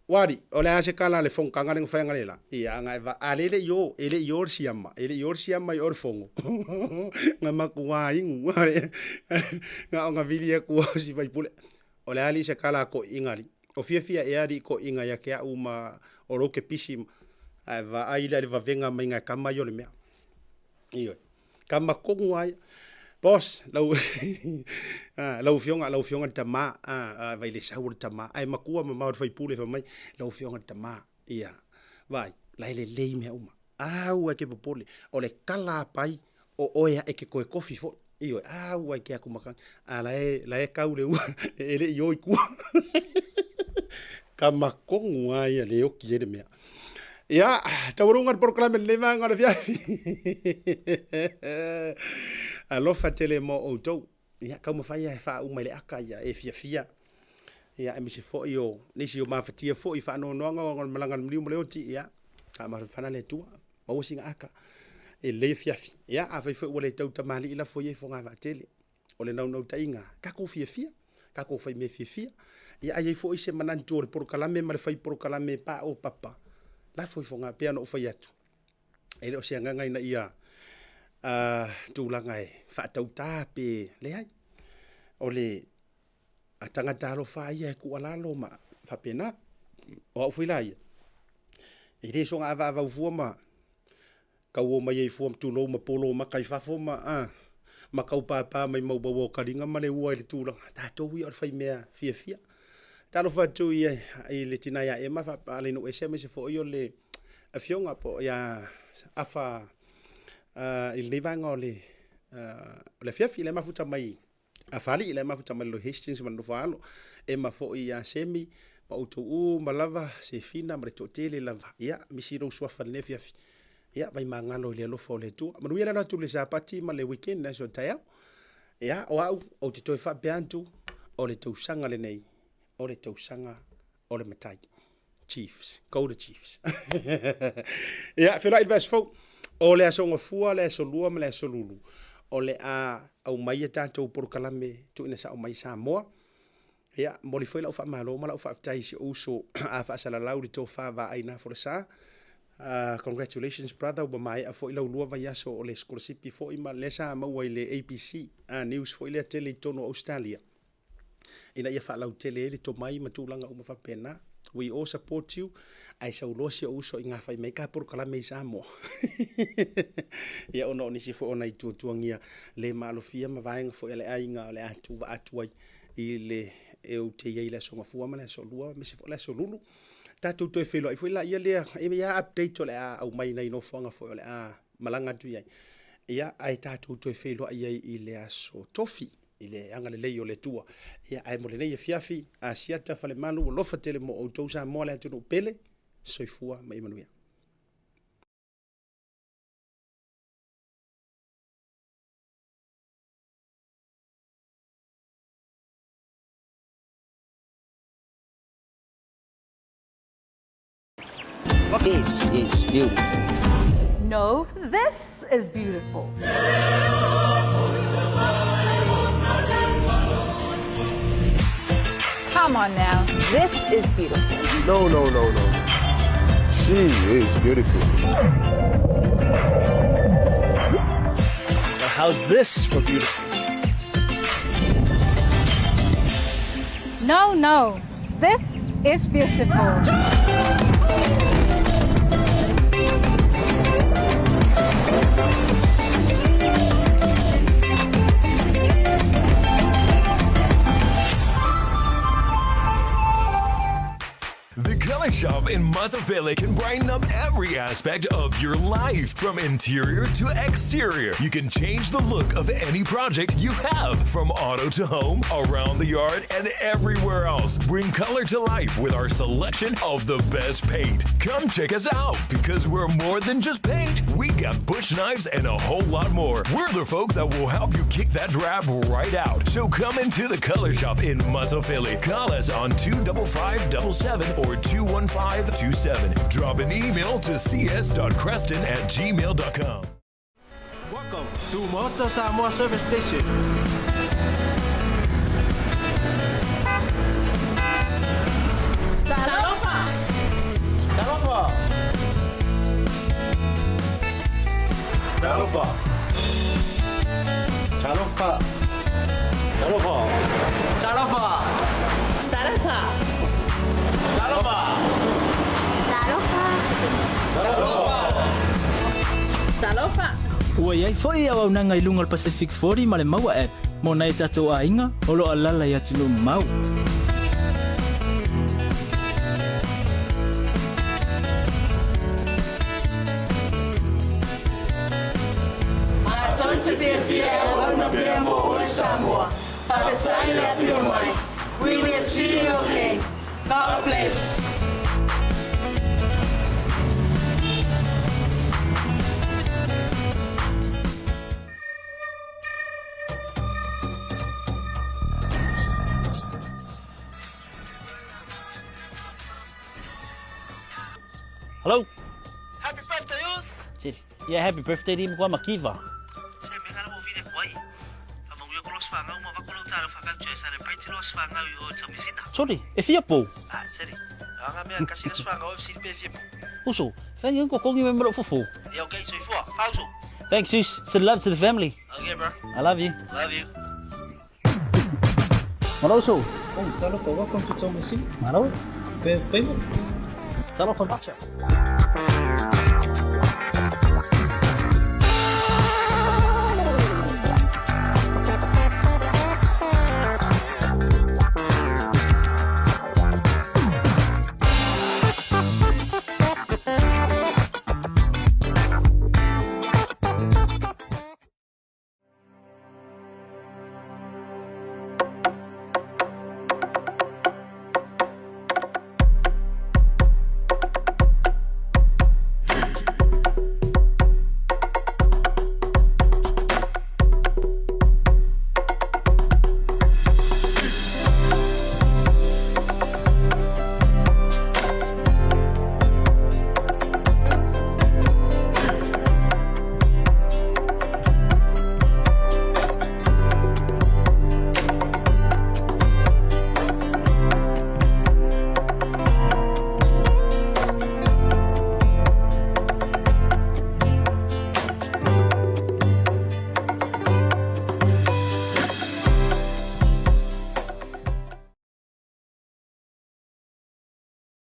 Speaker 1: Ua alii, o le a se tala a le fonotaga lea na fai analeila? Ia, ana e va, a lea e le i o, e le i o le siama, e le i o le siama i o i le fono. Na matua inu, na ona vili atu lava o si faipule. O le a alii se tala a toeaiina alii? O fiafia ea alii toeaiina ia te au ma o lou te pisi ae vaai la i le vavega maiga e tama ia o le mea. Ioe. Tama tonu lava ia. Boss, lau lau afioga, lau afioga i le tama, a vai le sau o le tama, ae matua mamao i le faipule fai mai, lau afioga i le tama, ia, vaai, la e lelei mea uma. Aua e te popole, o le tala a pai, o oe a e te toe tofi foi. Ioe, aua e te atu matagi, a la e, la e tau le ua, e le i o i tua. Tama tonu lava ia le oti ai le mea. Ia, taualuga le polokalame i lenei vaega o le afiafi. Alofa tele mo outou. Ia, taumafai lava e faauma i le aka ia e fiafia. Ia, aemaise foi o nisi o mafatia foi i faanoanoaga ona o le malaga a le maliu ma le oti. Ia, faamafanafana le Atua, maua sina aka e lelei afiafi. Ia, afai foi ua le tau tamalii, lafo ia i fogavaatele. O le naunautaiga, tatou fiafia, tatou fai mea fiafia. Ia a i ai foi se manatu o le polokalame ma le fai polokalame paopapa, lafo ifo pei ona ou fai atu, e le o se agaga ina ia tulaga e faatauta pe leai. O le a tagata alofa ia e tuualalo ma faapena. O au foi la ia, e le soona avaavau fua ma tau o mai ai fua tulou ma polo maka i fafo ma a ma tau pāpā mai maumau o kaliga ma le ua i le tulaga tatou ia o le fai mea fiafia. Talofa atu i, i le tina ia Ema faapalai ese aemaise foi o le afioga po ia Afa i lenei vaega o le o le afiafi le mafuta mai Afalii le mafuta mai le Hastings ma le nofo alo Ema foi ia Semi ma outou uma lava Sefina ma le toatele lava ia misi lou suafa i lenei afiafi ia vaimagalo i le alofa o le Atua. Manuia le alo atu i le Sapati ma le weekend le aso taeao. Ia o au ou te toe faapea atu o le tausaga lenei o le tausaga o le matai. Chiefs, go the Chiefs. Ia, feiloai i le vaiaso fou. O le aso Gafua, le aso Lua ma le aso Lulu, o le a aumaia tatou polokalame tuuina sao mai Samoa. Ia, momoli foi lau faamalo ma lau faafetai i si ou uso a faasalalau le tofa Vaai Nafolasa. Congratulations brother, ua maea foi lau lua vaiaso o le sikolasipi foi ma lea sa maua i le ABC News foi lea tele i totonu o Ausetalia ina ia faalautele ai le tomai ma tulaga uma faapena. We all support you, ae sauloa si ou uso i gafai mai ka polokalame i Samoa. Ia ona o nisi foi o nai tuatuagia le maalofia ma vaega foi a le aiga o le a tuuvaa atu ai i le e ou te i ai i le Aso Gafua ma le Aso Lua aemaise foi le Aso Lulu. Tatou toe feiloai foi laia lea, e i ai update o le a aumai nai nofoaga foi o le a malaga atu i ai. Ia, ae tatou toe feiloai ai i le Aso Tofi i le agalelei o le Atua. Ia, ae mo lenei afiafi, Asiata Falemalu, alofa tele mo outou Samoa le atunuu pele, soifua ma ia manuia.
Speaker 4: This is beautiful.
Speaker 5: No, this is beautiful.
Speaker 6: Come on now, this is beautiful.
Speaker 7: No, no, no, no. She is beautiful.
Speaker 3: Now how's this for beautiful?
Speaker 6: No, no, this is beautiful.
Speaker 8: The Color Shop in Matafele can brighten up every aspect of your life, from interior to exterior. You can change the look of any project you have, from auto to home, around the yard, and everywhere else. Bring color to life with our selection of the best paint. Come check us out because we're more than just paint. We got bush knives and a whole lot more. We're the folks that will help you kick that drab right out. So come into the Color Shop in Matafele. Call us on 25577 or 21527. Drop an email to cs.creston@gmail.com.
Speaker 3: Welcome to Maota Samoa Service Station.
Speaker 6: Talofa!
Speaker 3: Talofa!
Speaker 7: Talofa. Talofa. Talofa.
Speaker 3: Talofa!
Speaker 6: Talofa!
Speaker 3: Talofa!
Speaker 6: Talofa! Talofa!
Speaker 9: Ua i ai foi auaunaga i luga o le Pacific 40 ma le Maua App mo nai o tatou aiga o lo o alaala i atunuu mamao.
Speaker 10: Matou te fiafia e auauna pea mo oe Samoa. Faafetai le afio mai. We will see you again. God bless.
Speaker 2: Hello.
Speaker 3: Happy birthday, us!
Speaker 2: Yeah, happy birthday to Makiva.
Speaker 3: Se mea kana mo vile kuai. Whamanuia ko los whangau ma wako lau tālau whawhau toe celebrate los whangau i o Taumisina.
Speaker 2: Sorry, e fia pou.
Speaker 3: Ah, seri. Anga mea kasi los whangau e siri pe fia pou.
Speaker 2: Uso, whangi ko kongi me mero fufu.
Speaker 3: Yeah, okay, soifua. Fauso.
Speaker 2: Thanks, sis. Send love to the family.
Speaker 3: Okay, bro.
Speaker 2: I love you.
Speaker 3: Love you.
Speaker 2: Malo, uso.
Speaker 9: Oh, talofa, welcome to Taumeasina.
Speaker 2: Malo.
Speaker 9: Pe, pe.
Speaker 2: Talofa, macha.